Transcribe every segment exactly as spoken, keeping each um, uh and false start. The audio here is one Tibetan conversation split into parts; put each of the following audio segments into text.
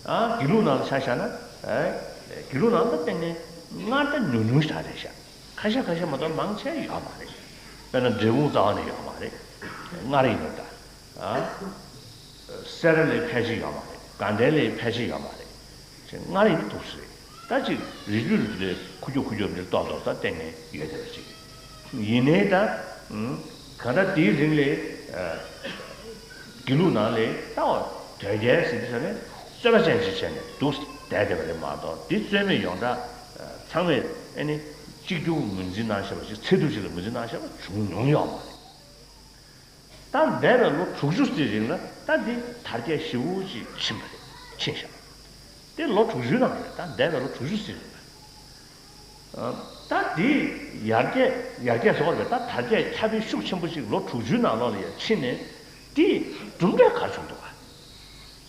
ཨ་དགེ་ལུགས་ནང་ལ་ཆ་བཞག་ན། ཨེ་དགེ་ལུགས་ནང་ལ་ཏན་ཏན་སྔར་ད་ཉུང་ཉུང་ཞིག་རེད་ཤག་ཁ་ཤས་ཁ་ཤས་མ་གཏོགས་མང་ཆེ་ཡོད་མ་རེད། དཔེར་ན་འབྲས་སྤུངས་རྩ་བ་ནས་ཡོད་མ་རེད། མངའ་རིས་ནས་ད། ཨ་སེ་ར་ལས་ཕལ་ཆེར་ཡོད་མ་རེད། དགའ་ལྡན་ལས་ཕལ་ཆེར་ཡོད་མ་རེད། ཅེས་མངའ་རིས་ནས་འདུག་སེ་རེད། ད་ཅིག་རེ་རྒྱུ་རེ་རྒྱུ་ལས་ཁུ་རྒྱུ་ཁུ་རྒྱུ་འདྲ་ཏོག་ཏོག་ད་ཏན་ཏན་ཡོད་བསྡད་པ་ཅིག་རེད། ཡིན་ནའི་ད། ཨུམ། གང་ལྟར་དེའི་རིང་ལས། ཨ། དགེ་ལུགས་ནང་ལས་ལྟ་བ་དོལ་རྒྱལ་ཟེར་དུས་ཙ་ནས་རྩོད་པ་ཅན་ཞིག་བྱས་ནས་འདུག་བསྡད་བསྡད་པ་རེད་མ་གཏོགས། འདི་རྩོད་མེད་ཡོངས་གྲགས། ཨ། ཚང་མས་ཨེ་ནི་གཅིག་གྱུར་ངོས་འཛིན་གནང་བཞག་པ་ཞིག་ཚད་ཐུབ་ཅིག་ལ་ངོས་འཛིན་གནང་བཞག་པ་བྱུང་མྱོང་ཡོད་མ་རེད། ད་འདས་པའི་ལོ་དྲུག་ཅུ་ཙམ་རིང་ལ་ད་འདི་དར་རྒྱས་ཞེ་པོ་ཅིག་ཕྱིན་པ་རེད། ཕྱིན་ཤག་དེ་ལོ་དྲུག་ཅུའི་ནང་རེད། ད་འདས་པའི་ལོ་དྲུག་ཅུ་ཙམ་རིང་ལ། ད་དེ་ཡར་རྒྱས་ཡར་རྒྱས་སོགས་རེད། ད་དར་རྒྱས་ཁྱབ་སྤེལ་ཤུགས་ཆེན་པོ་ཞིག་ལོ་དྲུག་ཅུའི་ནང་ལོགས་ལ་ཡར་ཕྱིན་ནས་དེ་གྲུབ་འབྲས་ག་རེ་བྱུང་འདུག་ག་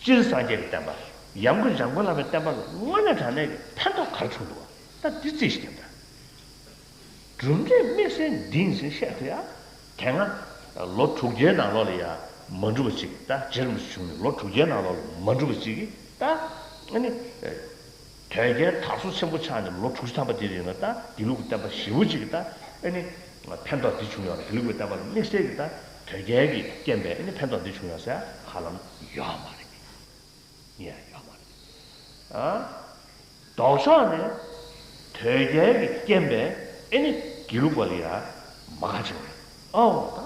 སྤྱིར་སངས་རྒྱས་ཀྱི་བསྟན་པ། ཡང་སྒོས་འཇམ་མགོན་བླ་མའི་བསྟན་པ་ལ་དངོས་གནས་དྲང་གནས་ཀྱི་ཕན་ཐོགས་ག་རེ་བྱུང་འདུག་ག་ད་འདི་རྩིས་ཞིག་རྒྱབ་ད། གྲུབ་འབྲས་དམིགས་བསལ་འདི་ཡིན་ཟེར་བཤད་ཐུབ་ཡ། དེ་སྔ་ལོ་དྲུག་བརྒྱའི་ནང་ལོགས་ལ་ཡ་མ་འགྲུབ་པ་ཅིག་ད་རྗེ་རིན་པོ་ཆེ་བྱུང་ནས་ལོ་དྲུག་བརྒྱའི་ནང་ལོགས་ལ་མ་འགྲུབ་པ་ཅིག་གིས་ད་ཨ་ནི་དོལ་རྒྱལ་དར་སྲོལ་ཆེན་པོ་ཆགས་ནས་ལོ་དྲུག་ཅུ་ཐམ་པ་དེ་རིང་ལ་ད་དགེ་ལུགས་ཀྱི་བསྟན་པ་ཞེ་པོ་ཅིག་གིས་ད་ཨ་ནི་ཕན་ཐོགས་འདི་བྱུང་ཡོད་རེད། དགེ་ལུགས་ཀྱི་བསྟན་པ་ལ་དམིགས་བསལ་གྱི་ད་དོལ་རྒྱལ་གྱི་རྐྱེན་པས་ཨ་ནི་ཕན་ཐོགས་འདི་བྱུང་ཡོད་ཟེར་ཧ་ལམ་ཡོད་མ་རེད། ཡ་ཡོད་མ་རེད། ཨ། ལྡོག་ཕྱོགས་ནས་དོལ་རྒྱལ་གྱི་རྐྱེན་པས་ཨེ་ནི་དགེ་ལུགས་པ་ལ་ཡ་མ་དགའ་བྱུང་རེད། ཨོ་ད།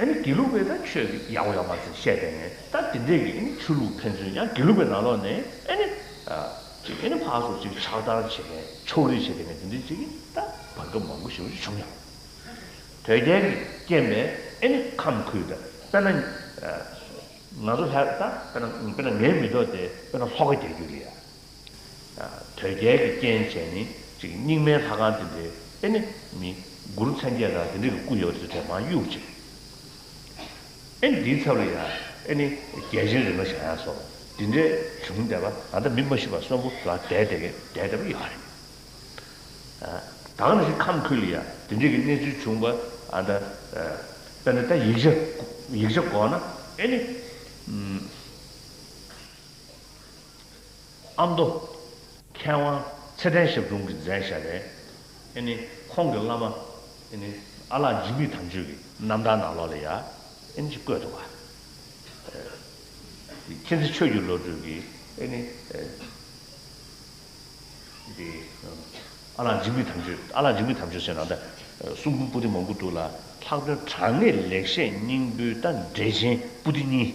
ཨེ་ནི་དགེ་ལུགས་པས་ད་ཆོས་ཀྱི་ཡག་པོ་ཡོད་མ་རེད་བཤད་བསྡད་མཁན་ད་དེ་འདྲས་ཀྱི་ཨེ་ནི་ཆོས་ལུགས་ཕན་ཚུན་ཡང་དགེ་ལུགས་པའི་ནང་ལོགས་ནས་ཨེ་ནི། ཨ། ཅིག་ཨེ་ནི་ཕར་ཚུར་ཅིག་ཕྱག་བསྟར་བྱེད་མཁན་ཕྱོགས་རིས་བྱེད་མཁན་དེ་འདྲས་ཅིག་གིས་ད་བར་སྐབས་མང་པོ་ཞེ་པོ་ཅིག་བྱུང་ཡོད། དོལ་རྒྱལ་གྱི་རྐྱེན་པས་ཨེ་ནི་ཁམས་ཁུལ་དུ་དཔེར་ན། ང་ཚོ་ལྷ་ད་དཔེར་ན་དཔེར་ན་ངའི་མི་ཐོག་དེ་དཔེར་ན་ལྷོ་ཁ་རྒྱ་རྒྱུད་ལ་ཡ། དོལ་རྒྱལ་གྱི་རྐྱེན་བྱས་ནས་ཅིག་རྙིང་མའི་ལྷ་ཁང་དེ་འདྲའི་ཨེ་ནི་མི་གུ་རུ་མཚན་བརྒྱད་དང་དེ་འདྲའི་གི་སྐུ་ཡོད་པ་དེ་ཚོ་དེ་མར་གཡུག་ཅིག་ཨེ་ནི་འདིའི་ཚབ་ལ་ཡ་ཨེ་ནི་རྒྱལ་ཆེན་རིམ་པ་བཞེངས་ཡ་སོགས་དེ་འདྲའི་བྱུང་བསྡད་པ་ད་ལྟ་མི་མ་ཤི་བར་གསོན་པོ་ལ་བསྡད་བསྡད་མཁན་བསྡད་བསྡད་པ་ཡོད་རེད། ད་ག་ནང་བཞིན་ཁམས་ཁུལ་ལ་ཡ་དེ་འདྲའི་གི་གནས་ཚུལ་བྱུང་བ་ཨ་ད། དཔེར་ན་ད་ཡིག་ཆ་ཡིག་ཆ་འགོག་ན་ཨེ་ནི། ཨ་མདོ་མཁས་དབང་ཚེ་བརྟན་ཞབས་དྲུང་གིས་མཛད་བཞག་པའི་ཨེ་ནི་ཁོང་གི་བླ་མ་ཨེ་ནི་ཨ་ལགས་འཇིགས་མེད་དམ་ཆོས་ཀྱི་རྣམ་ཐར་ནང་ལོགས་ལ་ཡ་ཨེ་ནི་ཅིག་བཀོད་འདུག་ག་མཁྱེན་བརྩེ་ཆོས་ཀྱི་བློ་གྲོས་ཀྱིས་ཨེ་ནི། འདི། ཨ་ལགས་འཇིགས་མེད་དམ་ཆོས། ཨ་ལགས་འཇིགས་མེད་དམ་ཆོས་ཟེར་ན་ད། གསུང་འབུམ་པོ་ཏི་མང་པོ་འདུག་ལ། ལྷག་དོན་དྲང་ངེས་ལེགས་བཤད་སྙིང་པོའི་ད་འགྲེལ་ཆེན་པོ་ཏི་གཉིས།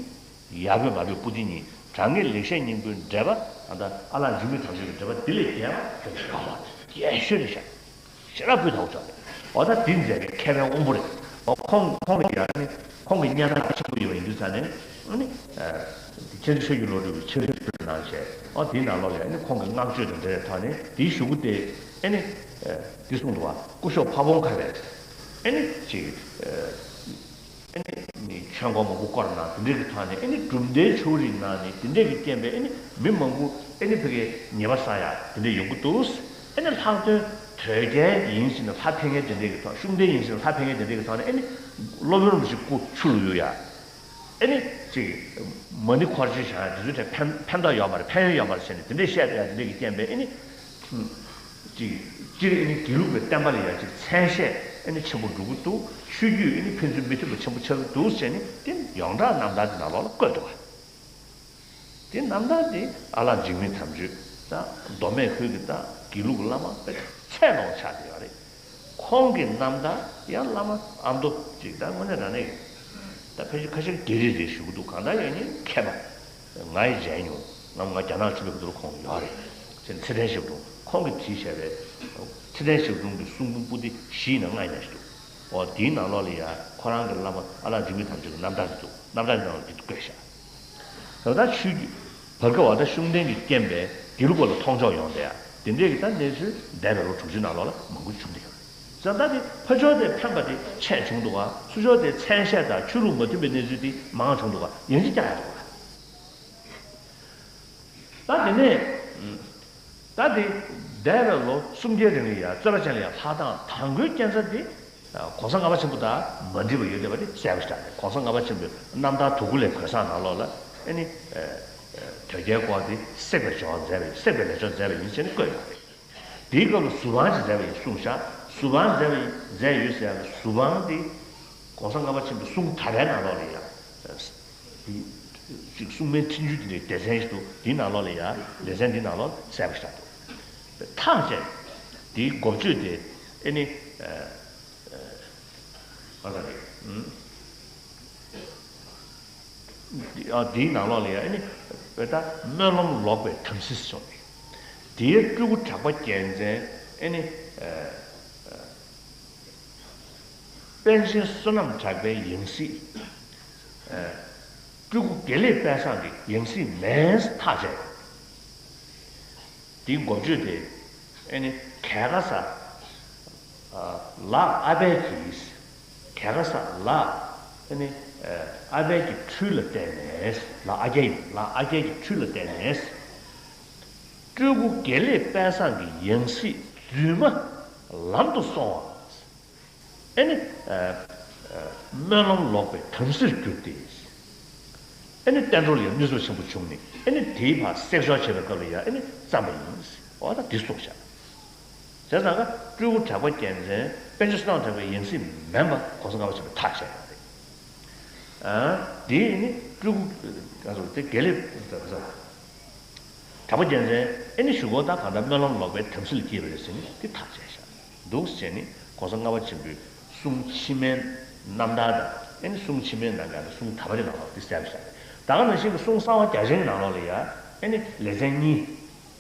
ཡར་པོད་མར་པོད་པོ་ཏི་གཉིས། དྲང་ངེས་ལེགས་བཤད་སྙིང་པོའི་འགྲེལ་པ་ད་ལྟ་ཨ་ལགས་འཇིགས་མེད་དམ་ཆོས་ཀྱི་འགྲེལ་པ་འདི་ལས་རྒྱས་པ་དེ་ཡོད་མ་རེད། རྒྱས་ཤོས་རེད་ཤག་ཞེ་དྲག་སྤུས་དག་པོ་ཅིག་རེད། འོ་ད་འདི་མཛད་པའི་མཁས་པའི་དབང་པོ་རེད། འོ་ཁོང་ཁོང་ལ་ཡ་ནི་ཁོང་གི་སྙན་ངག་ཆེན་པོ་ཡོད་པ་ཡིན་དུས་ཙང་ནས་ཨ་ནི། མཁྱེན་བརྩེ་ཆོས་ཀྱི་བློ་གྲོས་ཀྱིས་ཆེད་བསྒྱུར་གནང་བྱས། ཨ་དེའི་ནང་ལོགས་ལ་ཡ་ནི་ཁོང་གི་བསྔགས་བརྗོད་དང་འབྲེལ་བའི་ཐོག་ནས་དེའི་གཞུག་གུ་དེ་ཨ་ནི། འདི་གསུངས་འདུག་བ། སྐུ་ཞབས་ཕ་བོང་ཁ་པས་ཨ་ནི་ཅིག་ཨེ་ནི་ཆོས་འཁོར་མང་པོ་བསྐོར་གནང་། དེ་འདྲའི་གི་ཐོག་ནས་ཨེ་ནི་གྲུབ་མཐའི་ཕྱོགས་རིས་གནང་ནས་དེ་འདྲའི་གི་རྐྱེན་པས་ཨེ་ནི་མི་མང་པོ་ཨེ་ནི་ཕ་གིའི་ཉེས་པ་བསགས་ཡ་དེ་འདྲའི་ཡོང་གི་འདུག་ཨེ་ནི་ལྷག་དོན་དོལ་རྒྱལ་ཡིན་ཞེས་ནས་ལྷ་ཕན་མཁན་དེ་འདྲའི་གི་ཐོག་ཤུགས་ལྡན་ཡིན་ཞེས་ནས་ལྷ་ཕན་མཁན་དེ་འདྲའི་གི་ཐོག་ནས་ཨེ་ནི་སློབ་དཔོན་རིན་པོ་ཆེ་སྐུ་ཆུ་རུ་གཡུག་ཡ། ཨེ་ནི་ཅིག་མ་ཎི་འཁོར་སྤྱོད་བྱ་ཡ་དེ་ཚོ་དེ་ཕན་ཕན་ཐོགས་ཡོད་མ་རེད། ཕན་ཡོན་ཡོད་མ་རེད་ཟེར་ནས་དེ་འདྲའི་བཤད་ཡ་དེ་འདྲའི་གི་རྐྱེན་པས་ཨེ་ནི། ཅིག་སྤྱིར་ཨེ་ནི་དགེ་ལུགས་པའི་བསྟན་པ་ལ་ཡང་ཅིག་མཚན་ཤས་ཨེ་ནི་ཆེན་པོ་འགྲོ་གི་འདུག་ཆོས་བརྒྱུད་ཨེ་ནི་ཕན་ཚུན་མི་མཐུན་པ་ཆེན་པོ་ཆགས་ཀྱི་འདུག་ཟེར་ནས་དེ་ཡོངས་གྲགས་རྣམ་ཐར་གྱི་ནང་ལོགས་ལ་བཀོད་འདུག་ག་དེ་རྣམ་ཐར་དེ་ཨ་ལགས་འཇིགས་མེད་དམ་ཆོས་དང་མདོ་སྨད་ཁུལ་གྱི་དང་དགེ་ལུགས་ཀྱི་བླ་མ་དཔེ་ཚད་ལོངས་ཆགས་བསྡད་ཡོད་རེད། ཁོང་གི་རྣམ་ཐར་ཡང་བླ་མ་ཨ་མདོ་ཅིག་དང་དངོས་གནས་དྲང་གནས་ད་ཕལ་ཆེར་ཁ་ཤས་རྒྱ་རིགས་རེད་ཞུ་གི་འདུག་གང་ལྟར་ཡང་ཉིན་མཁས་པ། ང་ཡི་མཇལ་མྱོང་། ང་ང་རྒྱ་ནག་ཕྱི་པའི་སྐབས་དུ་ཁོང་ཡོད་རེད། ཚེ་ཚེ་བརྟན་ཞབས་དྲུང་ཁོང་གིས་བྲིས་བཞག་པའི་ཚེ་བརྟན་ཞབས་དྲུང་གི་གསུང་འབུམ་པོ་ཏི་བཞི་ཡིན་ན་ལྔ་ཡིན་ན་ཞིག་འདུག་འོ་དེའི་ནང་ལོགས་ལ་ཡང་ཁོ་རང་གི་བླ་མ་ཨ་ལགས་འཇིགས་མེད་དམ་ཆོས་ཀྱི་རྣམ་ཐར་དེ་འདུག་རྣམ་ཐར་ནང་ལ་འདི་བཀོད་བཞག་ད་ལྟ་ཆོས་བརྒྱུད་བར་སྐབས་བ་ད་ཤུགས་ལྡན་གྱི་རྐྱེན་པས་དགེ་ལུགས་པ་ལ་མཐོང་ཕྱོགས་ཡོང་བསྡད་ཡ་དེ་འདྲས་ཀྱི་ད་གནས་ཚུལ་འདས་པའི་ལོ་དྲུག་ཅུའི་ནང་ལོགས་ལ་མང་པོ་བྱུང་བསྡད་ཡོད་རེད། བྱས་ཙང་ད་དེ་ཕར་ཕྱོགས་དེ་ཕན་པ་དེ་ཆེ་བྱུང་འདུག་ག་ཚུར་ཕྱོགས་དེ་མཚན་ཤས་དང་ཆོས་ལུགས་མ་མཐུན་པའི་གནས་ཚུལ་དེ་མང་བྱུང་འདུག་ག་ཡང་ཅིག་བསྐྱར་ཡ་འདུག་ག་ད་དེ་ནས་ད་དེ་འདས་པའི་ལོ་སུམ་བརྒྱའི་རིང་ལ་ཡ་རྩོད་པ་ཅན་ལ་ཡ་ལྷག་སྟངས་དང་པོའི་རྐྱེན་རྩ་དེ་གོང་ས་ལྔ་པ་ཆེན་པོ་དང་མ་འགྲིག་པ་ཡོད་བསྡད་པ་དེ་གསལ་པོ་ཞིག་རེད། གོང་ས་ལྔ་པ་ཆེན་པོའི་རྣམ་ཐར་དུ་ཁུ་ལས་གོས་བཟང་ནང་ལོགས་ལ་ཨེ་ནི། དོལ་རྒྱལ་སྐོར་དེ་བསྲེགས་པའི་སྦྱོར་བ་མཛད་པ་ཡིན། བསྲེགས་པའི་ལས་སྦྱོར་མཛད་པ་ཡིན་ཟེར་ནས་བཀོད་ཡོད་རེད། དེའི་སྐབས་ལ་གཟུ་དཔང་ཅིག་མཛད་པ་ཡིན་གསུངས་ཤག་གཟུ་དཔང་མཛད་པ་ཡིན། མཛད་ཡོད་ཟེར་ཡག་གི་གཟུ་དཔང་དེ་གོང་ས་ལྔ་པ་ཆེན་པོའི་གསུང་དག་པའི་ནང་ལོགས་ལ་ཡང་། ཅིག་གསུང་མའི་འཕྲིན་བཅོལ་དེ་འདྲའི་སྡེ་ཚན་ཞིག་འདུག་དེའི་ནང་ལོགས་ལ་ཡང་སྡེ་ཚན་འདིའི་ནང་ལོགས་གསལ་པོ་ཞིག་འདུག་ཐག་བཅད། དེའི་འགོ་བརྗོད་དེ་ཨེ་ནི། ཨ་ད་རེད། ཨ་འདིའི་ནང་ལོགས་ལ་ཡང་ཨེ་ནི། བོད་ད་སྨོན་ལམ་ལོག་པའི་དམ་སྲི་བྱུང་ནས། དེའི་སྤྲུལ་སྐུ་གྲགས་པ་རྒྱལ་མཚན་ཨེ་ནི། པཎ་ཆེན་བསོད་ནམས་གྲགས་པའི་ཡང་སྲིད། སྤྲུལ་སྐུ་དགེ་ལེགས་དཔལ་བཟང་གི་ཡང་སྲིད་མིན་ཐག་བཅད། དེའི་འགོ་བརྗོད་དེ་ཨེ་ནི་ག་ག་ས་ལ་ཨ་པད་ཀྱིས། ག་ག་ས་ལ་ཨེ་ནི་ཨ་པད་ཀྱི་འཕྲུལ་ལ་བརྟེན་ནས། ལ་ཨ་རྒྱ་ཡིན། ལ་ཨ་རྒྱ་ཡི་འཕྲུལ་ལ་བརྟེན་ནས། སྤྲུལ་སྐུ་དགེ་ལེགས་དཔལ་བཟང་གི་ཡང་སྲིད་རྫུན་མ་ལམ་དུ་སོང་བ། ཨེ་ནི། སྨོན་ལམ་ལོག་པའི་དམ་སྲིར་གྱུར་ཏེ། ཨེ་ནི་བསྟན་འགྲོ་ལ་ཡང་གནོད་ཚབས་ཆེན་པོ་བྱུང་ནས། ཨེ་ནི་དེའི་བར་བསྲེག་སྦྱོར་བྱེད་པའི་སྐབས་ལ་ཡང་ཨེ་ནི་བརྩམས་པ་ཡིན། འོ་ད་འདི་གསུངས་བཞག་བྱས་ཙང་ཀ་སྤྲུལ་སྐུ་གྲགས་པ་རྒྱལ་མཚན་དཔལ་ཆེན་བསོད་ནམས་གྲགས་པའི་ཡང་སྲིད་མིན་པ་གོང་ས་ལྔ་པ་ཆེན་པོས་ཐག་བཅད་པ་རེད། ཨ། དེ་ནི་སྤྲུལ་སྐུ། ང་ཚོ་དེ་དགེ་ལེགས་གྲགས་པ་རྒྱལ་མཚན་ཨེ་ནི་གཞུག་གུ་ད་གང་ལྟར་སྨོན་ལམ་ལོག་པའི་དམ་སྲིར་སྐྱེས་པ་རེད་ཟེར་ནས་དེ་ཐག་བཅད་བཞག་འདུག་ཟེར་ནས་གོང་ས་ལྔ་པ་ཆེན་པོའི་གསུང་ཕྱི་མའི་རྣམ་ཐར་དང་ཨེ་ནི་གསུང་ཕྱི་མའི་ནང་གི་གསུང་དག་པ་དེ་ནང་ལོགས་དེ་གསལ་པོ་བཞག་རེད། ད་ག་ནང་བཞིན་གྱི་གསུང་གསང་བ་རྒྱ་ཆེན་གྱི་ནང་ལོགས་ལ་ཡང་ཨེ་ནི་ལེ་ཚན་གཉིས།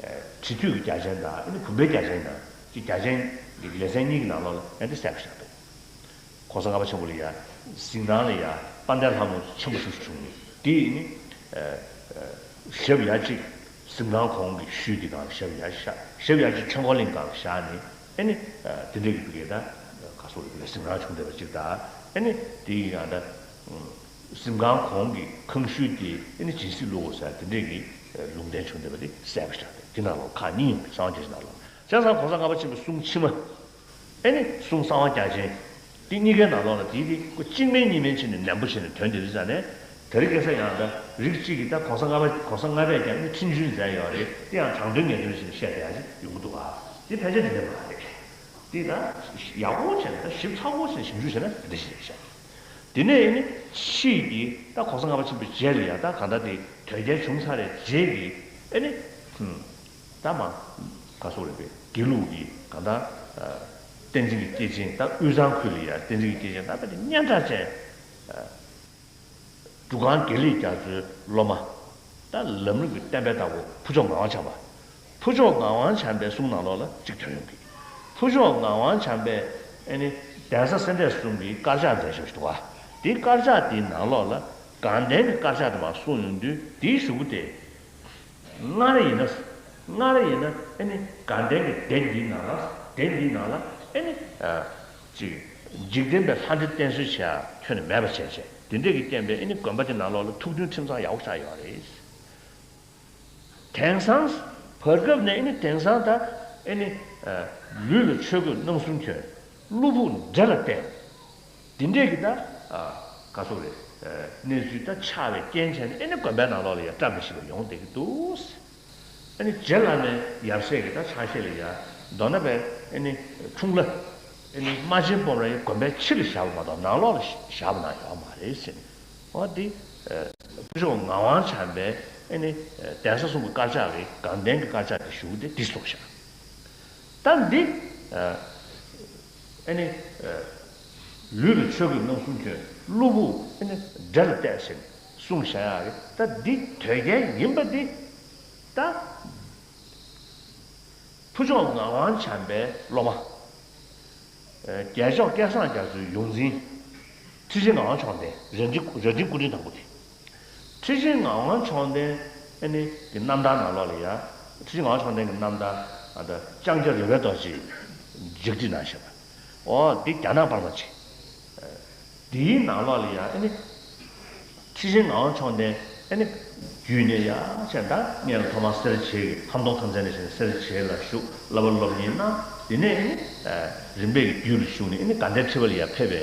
བྱེད་ཐུས་ཀྱི་རྒྱ་ཆེན་དང་ཨེ་ནི་བུམ་པའི་རྒྱ་ཆེན་དང་ཅིག་རྒྱ་ཆེན་གྱི་ལེ་ཚན་གཉིས་ཀྱི་ནང་ལོགས་ལ་ཨེ་འདི་གསལ་པོ་བཞག་འདུག་གོང་ས་ལྔ་པ་ཆེན་པོ་ལ་ཡ། གཟིགས་སྣང་ལ་ཡ་དཔལ་ལྡན་ལྷ་མོ་ཆེན་པོ་ཞིག་བྱུང་ནས་དེ་ནི། ཞབས་ཡ་གཅིག་གཟིམ་ཁང་གོང་གི་ཤུལ་དེ་སྒང་ལ་ཞབས་ཡ་བཞག་ཞབས་ཡ་གཅིག་ཆོས་འཁོར་གླིང་སྒང་ལ་བཞག་ནས་ཨེ་ནི། དེ་འདྲས་ཀྱི་བུ་གས་ད། ག་སོགས་ལ་གཟིམ་ཁང་བྱུང་བསྡད་པ་གཅིག་དང་ཨེ་ནི། དེ་ཡི་ཡང་ད། གཟིམ་ཁང་གོང་གི་ཁང་ཤུལ་དེ་ཨེ་ནི་སྦྱིན་སྲེག་བླུག་དགོས་ཟེར་དེ་འདྲས་ཀྱི་ལུང་བསྟན་བྱུང་བསྡད་པ་དེ་གསལ་པོ་ཞིག་རེད། དེ་ནང་ལོགས་ཁག་གཉིས་ཡོང་གི་གསང་བ་རྒྱ་ཆེན་ནང་ལོགས་བྱས་ཙང་གོང་ས་ལྔ་པ་ཆེན་པོའི་གསུང་ཕྱི་མ། ཨེ་ནི་གསུང་གསང་བ་རྒྱ་ཆེན། འདི་གཉིས་ཀའི་ནང་ལོགས་ལ་དེའི་དེ་ཁོ་གཅིག་མིན་གཉིས་མིན་བྱས་ནས་ནན་པོ་བྱས་ནས་དོན་དེ་རེད་ཟེར་ནས། དེ་རིང་ཁ་སང་ཡང་ད་རིགས་གཅིག་གིས་ད་གོང་ས་ལྔ་པ་གོང་ས་ལྔ་པས་ཀྱང་ནི་ཁྲིམས་གཅོད་མཛད་ཡོད་རེད། དེ་ཡང་དྲང་དོན་ངེས་དོན་བྱས་ནས་བཤད་བསྡད་ཡག་ཅིག་ཡོང་གི་འདུག་ག་དེ་ཕལ་ཆེར་དེ་འདྲ་མ་རེད། དེ་ད་ཡག་པོ་བྱས་ནས་ད་ཞིབ་ཚགས་པོ་བྱས་ནས་ཞིབ་འཇུག་བྱས་ན་དེ་འདྲ་ཞིག་རེད་ཤག་དེ་ནས་ནི་ཕྱིས་ཀྱི་ད་གོང་ས་ལྔ་པ་ཆེན་པོའི་རྗེས་ལ་ཡང་ད་གང་ལྟར་དེ་དོལ་རྒྱལ་བྱུང་ཚར་བའི་རྗེས་ཀྱི་ཨེ་ནི། ད་མ། ག་སོགས་རེད་པས་དགེ་ལུགས་ཀྱི་གང་ལྟར། བསྟན་འཛིན་གྱི་སྐྱེས་ཆེན་ད་དབུས་གཙང་ཁུལ་ལ་ཡང་བསྟན་འཛིན་གྱི་སྐྱེས་ཆེན་ད་དཔེ་དེ་སྙན་གྲགས་ཅན། འབྲུག་སྒང་དགེ་ལེགས་རྒྱ་མཚོའི་སློབ་མ། ད་ལམ་རིམ་གྱི་བསྟན་པའི་བདག་པོ་ཕུར་ལྕོག་ངག་དབང་བྱམས་པ། ཕུར་ལྕོག་ངག་དབང་བྱམས་པའི་གསུང་ནང་ལོགས་ལ་གཅིག་ཐོན་ཡོང་གི་ཕུར་ལྕོག་ངག་དབང་བྱམས་པས་ཨེ་ནི་གདན་ས་སེ་འབྲས་གསུམ་གྱི་དཀར་ཆག་མཛད་ཞབས་ཞུ་བ། དེའི་དཀར་ཆག་དེའི་ནང་ལོགས་ལ་དགའ་ལྡན་གྱི་དཀར་ཆག་དེ་མར་གསུངས་ཡོང་དུས་དེའི་གཞུག་གུ་དེ། སྔར་ཡིན་ན། སྔར་ཡིན་ན་ཨེ་ནི་དགའ་ལྡན་གྱི་སྡེ་འདིའི་ནང་ལ། སྡེ་འདིའི་ནང་ལ་ཨེ་ནི། ཅིག་འཇིག་རྟེན་པའི་ལྷ་འདྲེ་བསྟེན་གསོལ་བྱ་ཁྱོན་ནས་མེད་པ་བྱས་བྱས་དེ་འདྲས་ཀྱི་བསྟན་པའི་ཨེ་ནི་དགོན་པ་དེ་ནང་ལོགས་ལ་ཐུགས་མཐུན་ཁྲིམས་གཙང་ཡག་པོ་ཆགས་ཡོད་རེད། དེང་སང་། བར་སྐབས་ནས་ཨེ་ནི་དེང་སང་ད་ཨེ་ནི། ལུས་ལ་ཆོས་གོས་སྣང་གསུམ་གྱོན། བློ་ཕུགས་འདྲེ་ལ་གཏད། འདི་འདྲས་ཀྱི་ད། ག་སོགས་རེད། གནས་ཚུལ་ད་ཆགས་པའི་རྐྱེན་བྱས་ནས་ཨེ་ནི་དགོན་པའི་ནང་ལོགས་ལ་ཡང་བཀྲ་མི་ཤིས་པ་ཡོང་བསྡད་ཀྱི་འདུག་ཨེ་ནི་རྗེ་བླ་མའི་ཡབ་སྲས་ཀྱི་ད་ཕྱག་བཞེས་ལ་ཡ། མདོར་ན་པའི་ཨེ་ནི་འཁྲུངས་ལྷ། ཨེ་ནི་རྨ་ཆེན་སྤོམ་ར་ཡི་དགོན་པའི་ཕྱི་ལ་བཞག་པ་མ་གཏོགས་ནང་ལོགས་ལ་བཞག་པ་ན་ཡོད་མ་རེད་ཟེར་ནས། འོ་འདི། ཕུར་ལྕོག་ངག་དབང་བྱམས་པས་ཨེ་ནི་གདན་ས་གསུམ་གྱི་དཀར་ཆག་གི་དགའ་ལྡན་གྱི་དཀར་ཆག་དེ་ཞུ་སྟེ་འདི་གསུངས་ཤག་ད་འདི། ཨེ་ནི། ལུས་ལ་ཆོས་གོས་སྣང་གསུམ་གྱོན། བློ་ཕུགས་ཨེ་ནི་འདྲེ་ལ་གཏད་ཟེར་ནས་གསུངས་བཞག་ཡག་གི་ད་འདི་དོལ་རྒྱལ་ཡིན་པ་འདི། ད། ཕུར་ལྕོག་ངག་དབང་བྱམས་པའི་སློབ་མ། རྒྱལ་མཆོག་སྐལ་བཟང་རྒྱ་མཚོའི་ཡོངས་འཛིན། ཁྲི་ཆེན་ངག་དབང་མཆོག་ལྡན་རྭ་སྒྲེང་རྭ་སྒྲེང་སྐུ་ཕྲེང་དང་པོ་དེ། ཁྲི་ཆེན་ངག་དབང་མཆོག་ལྡན་ཨེ་ནི་གི་རྣམ་ཐར་ནང་ལོགས་ལ་ཡ། ཁྲི་ཆེན་ངག་དབང་མཆོག་ལྡན་གྱི་རྣམ་ཐར་ཨ་ད་ལྕང་སྐྱ་རོལ་པའི་རྡོ་རྗེས་ལྗགས་བྲིས་གནང་བཞག་པ། འོ་འདི་རྒྱ་ནག་པར་མ་ཆེ། དེའི་ནང་ལོགས་ལ་ཡང་ཨེ་ནི། ཁྲི་ཆེན་ངག་དབང་མཆོག་ལྡན་ཨེ་ནི། བརྒྱུད་ནས་ཡར་བྱས་ད་སྔོན་ལ་ཐོག་མར་སེར་བྱེས་ཀྱི་ཁམས་སྟོང་ཁམས་ཚན་ནས་བྱས་ནས་སེར་བྱེས་ལ་ཞུགས་བསླབ་པ་སློབ་གཉེར་གནང་། དེ་ནས་ཨེ་ནི། རིམ་པས་ཀྱི་རྒྱུད་ལ་ཞུགས་ནས་ཨེ་ནི་དགའ་ལྡན་ཁྲི་པ་ལ་ཡར་ཕེབས་པའི་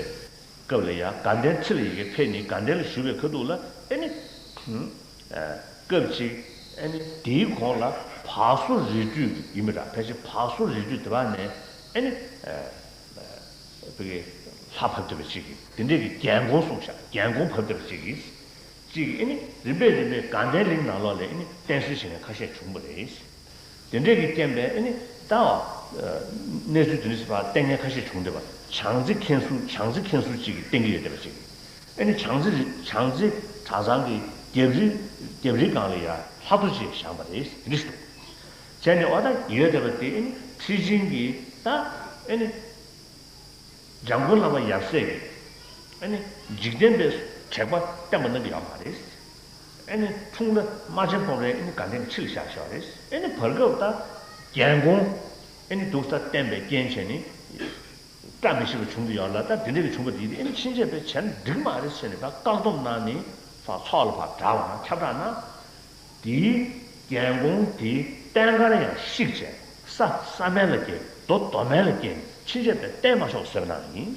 སྐབས་ལ་ཡང་དགའ་ལྡན་ཁྲི་ལ་ཡ་གི་ཕེབས་ནས་དགའ་ལྡན་ལ་བཞུགས་པའི་ཁ་ཐུག་ལ་ཨེ་ནི། སྐབས་གཅིག་ཨ་ནི་དེའི་གོང་ལ་བག་སོ་རི་ཁྲོད་ཡིན་པ་འདྲ། ཕལ་ཆེར་བག་སོ་རི་ཁྲོད་དེ་བ་ནས་ཨ་ནི་ཨ་ཨ་བི་གི་ལྷ་བབས་བསྡད་པ་ཅིག་གིས་དེ་འདྲས་ཀྱི་རྒྱལ་འགོང་གསུངས་ཤག་རྒྱལ་འགོང་བབས་བསྡད་པ་ཅིག་གིས། གཅིག་ཨ་ནི་རིམ་པས་རིམ་པས་དགའ་ལྡན་གླིང་ནང་ལོགས་ལ་ཨ་ནི་བསྟན་སྲོལ་བྱེད་མཁན་ཁ་ཤས་བྱུང་བ་རེད། དེ་འདྲས་ཀྱི་རྐྱེན་པས་ཨ་ནི་ད་གནས་ཚུལ་དེ་འདྲ་ཞིག་ཕར་བསྟན་མཁན་ཁ་ཤས་བྱུང་བསྡད་པ། བྱང་རྩེ་མཁན་ཟུར། བྱང་རྩེ་མཁན་ཟུར་གཅིག་གིས་བསྟན་གྱི་ཡོད་བསྡད་པ་ཅིག་ཨ་ནི་བྱང་རྩེ་རི་བྱང་རྩེ་གྲྭ་ཚང་གི་རྒྱབ་རི་རྒྱབ་རི་སྒང་ལ་ཡ་ལྷ་རྡོ་ཅིག་བཞེངས་པ་རེད། དེ་འདྲ་ཞིག་འདུག་བྱས་ནས་འོ་ད་ཡོད་བསྡད་པ་དེ་ཨ་ནི་ཁྲི་ཆེན་གྱིས་ད་ཨ་ནི། འཇམ་མགོན་བླ་མ་ཡབ་སྲས་ཀྱིས་ཨ་ནི་འཇིག་རྟེན་པའི་དྲེགས་པ་བསྟན་པ་གནང་གི་ཡོད་མ་རེད། ཨ་ནི་འཁྲུངས་ལྷ་རྨ་ཆེན་སྤོམ་རས་ཨ་ནི་དགའ་ལྡན་གྱི་ཁྲི་ལ་བཞག་བཞག་རེད། ཨ་ནི་བར་སྐབས་ད་རྒྱལ་འགོང་ཨ་ནི་འདུག་ས་བསྟན་པའི་རྐྱེན་བྱས་ནས་བཀྲ་མི་ཤིས་པ་བྱུང་གི་ཡོད་ལ། ད་དེ་འདྲ་གི་བྱུང་བ་དེ་ཨ་ནི་ཕྱིན་ཆད་པའི་བྱས་ན་འགྲིག་མ་རེད་ཟེར་ནས་ད་བཀག་སྡོམ་གནང་ནས་ཕར་ཚོགས་ལ་ཕར་དྲག་པ་ན་ཁྱབ་བསྒྲགས་གནང་། དེའི་རྒྱལ་འགོང་དེའི་རྟེན་ཁར་ཡང་བཤིག་བྱས་ས་ས་མལ་ལ་བསྐྱལ། རྡོ་རྡོ་མལ་ལ་བསྐྱལ་ནས་ཕྱིན་ཆད་པའི་བསྟན་མ་ཆོག་ཟེར་གནང་ཡིན།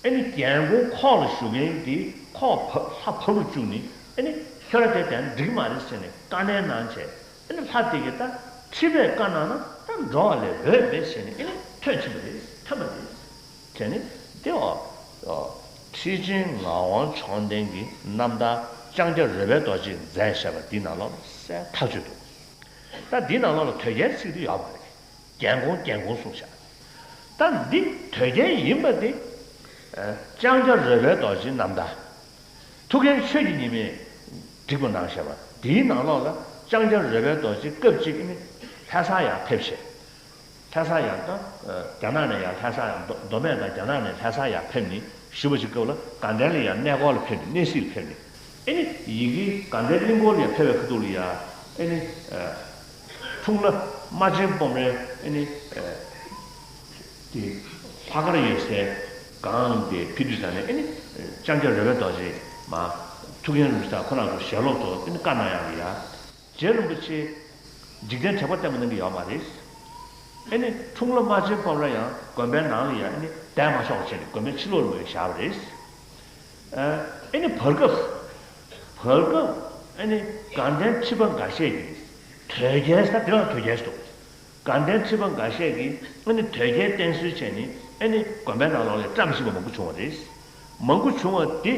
ཨ་ནི་རྒྱལ་འགོང་ཁོག་ལ་བཞུགས་མཁན་དེ་ཁོག་བབས་ལྷ་བབས་རུ་བཅུག་ནས་ཨ་ནི་ཁྱོད་ར་དེ་དེ་འགྲིག་མ་རེད་ཟེར་ནས་བཀའ་ནན་གནང་བྱས། ཨ་ནི་ལྷ་དེ་གིས་ད་ཁྲི་པས་བཀའ་གནང་ན་ད་འགྲོ་བ་ལས་འོས་མེད་ཟེར་ནས་ཨ་ནི་ཐོན་ཕྱིན་པ་རེད། ཐོན་པ་རེད། དེ་ནི་དེ་འོ། ཁྲི་ཆེན་ངག་དབང་མཆོག་ལྡན་གྱི་རྣམ་ཐར་ལྕང་སྐྱ་རོལ་པའི་རྡོ་རྗེས་མཛད་བཞག་པ་འདིའི་ནང་ལོགས་ལ་གསལ་ཐག་ཆོད་འདུག་ད་འདིའི་ནང་ལོགས་ལ་དོལ་རྒྱལ་ཚིག་དེ་ཡོད་མ་རེད། རྒྱལ་འགོང་རྒྱལ་འགོང་གསུངས་བཞག་ད་འདི་དོལ་རྒྱལ་ཡིན་པ་དེ། ལྕང་སྐྱ་རོལ་པའི་རྡོ་རྗེའི་རྣམ་ཐར། ཐུའུ་བཀྭན་ཆོས་ཀྱི་ཉི་མས་བསྒྲིགས་པ་གནང་བཞག་པ་འདིའི་ནང་ལོགས་ལ་ལྕང་སྐྱ་རོལ་པའི་རྡོ་རྗེ་སྐབས་གཅིག་ནི་ལྷ་སར་ཡར་ཕེབས་བྱས། ལྷ་སར་ཡར་ད་རྒྱ་ནག་ནས་ཡར་ལྷ་སར་ཡར་མདོ་མདོ་སྨད་དང་རྒྱ་ནག་ནས་ལྷ་སར་ཡར་ཕེབས་ནས་ཞུ་བ་ཞིག་སྐབས་ལ་དགའ་ལྡན་ལ་ཡར་གནས་སྐོར་ལ་ཕེབས་ནས་གནས་གཟིགས་ལ་ཕེབས་ནས། ཨེ་ནི་ཡི་གེ་དགའ་ལྡན་གླིང་སྐོར་ལ་ཡར་ཕེབས་པའི་ཁ་ཐུག་ལ་ཡར་ཨེ་ནི་འཁྲུངས་ལྷ་རྨ་ཆེན་སྤོམ་རས་ཨེ་ནི་དེ་ལྷག་དཀར་ཡོད་སའི་སྒང་དེ་ཕེབས་དུས་ཙ་ནས་ཨེ་ནི་ལྕང་སྐྱ་རོལ་པའི་རྡོ་རྗེ་མ་ཐུའུ་བཀྭན་རིན་པོ་ཆེ་དང་ཁོ་རང་ཚོ་ཞལ་སློབ་ཚོ་ཨེ་ནི་བཀའ་གནང་ཡག་གི་ཡར། རྗེ་རིན་པོ་ཆེ་འཇིག་རྟེན་དྲེགས་པ་བསྟན་པ་གནང་གི་ཡོད་མ་རེད། ཨེ་ནི་འཁྲུངས་ལྷ་རྨ་ཆེན་སྤོམ་ར་ཡང་དགོན་པའི་ནང་ལ་ཡང་ཨེ་ནི་བསྡད་མ་ཆོག་བྱས་ནས་དགོན་པའི་ཕྱི་ལོགས་ལ་མོས་བཞག་པ་རེད། ཨེ་ནི་བར་སྐབས། བར་སྐབས་ཨེ་ནི་དགའ་ལྡན་ཁྲི་པ་འགའ་ཤས་ཀྱིས་དོལ་རྒྱལ་ཟེར་དེ་རང་དོལ་རྒྱལ་ཟེར་འདུག་དགའ་ལྡན་ཁྲི་པ་འགའ་ཤས་ཀྱིས་ཨ་ནི་དོལ་རྒྱལ་བསྟེན་གསོལ་བྱས་ནས་ཨ་ནི་དགོན་པའི་ནང་ལོགས་ལ་བཀྲ་མི་ཤིས་པ་མང་པོ་བྱུང་བ་རེད། མང་པོ་བྱུང་བ་དེ་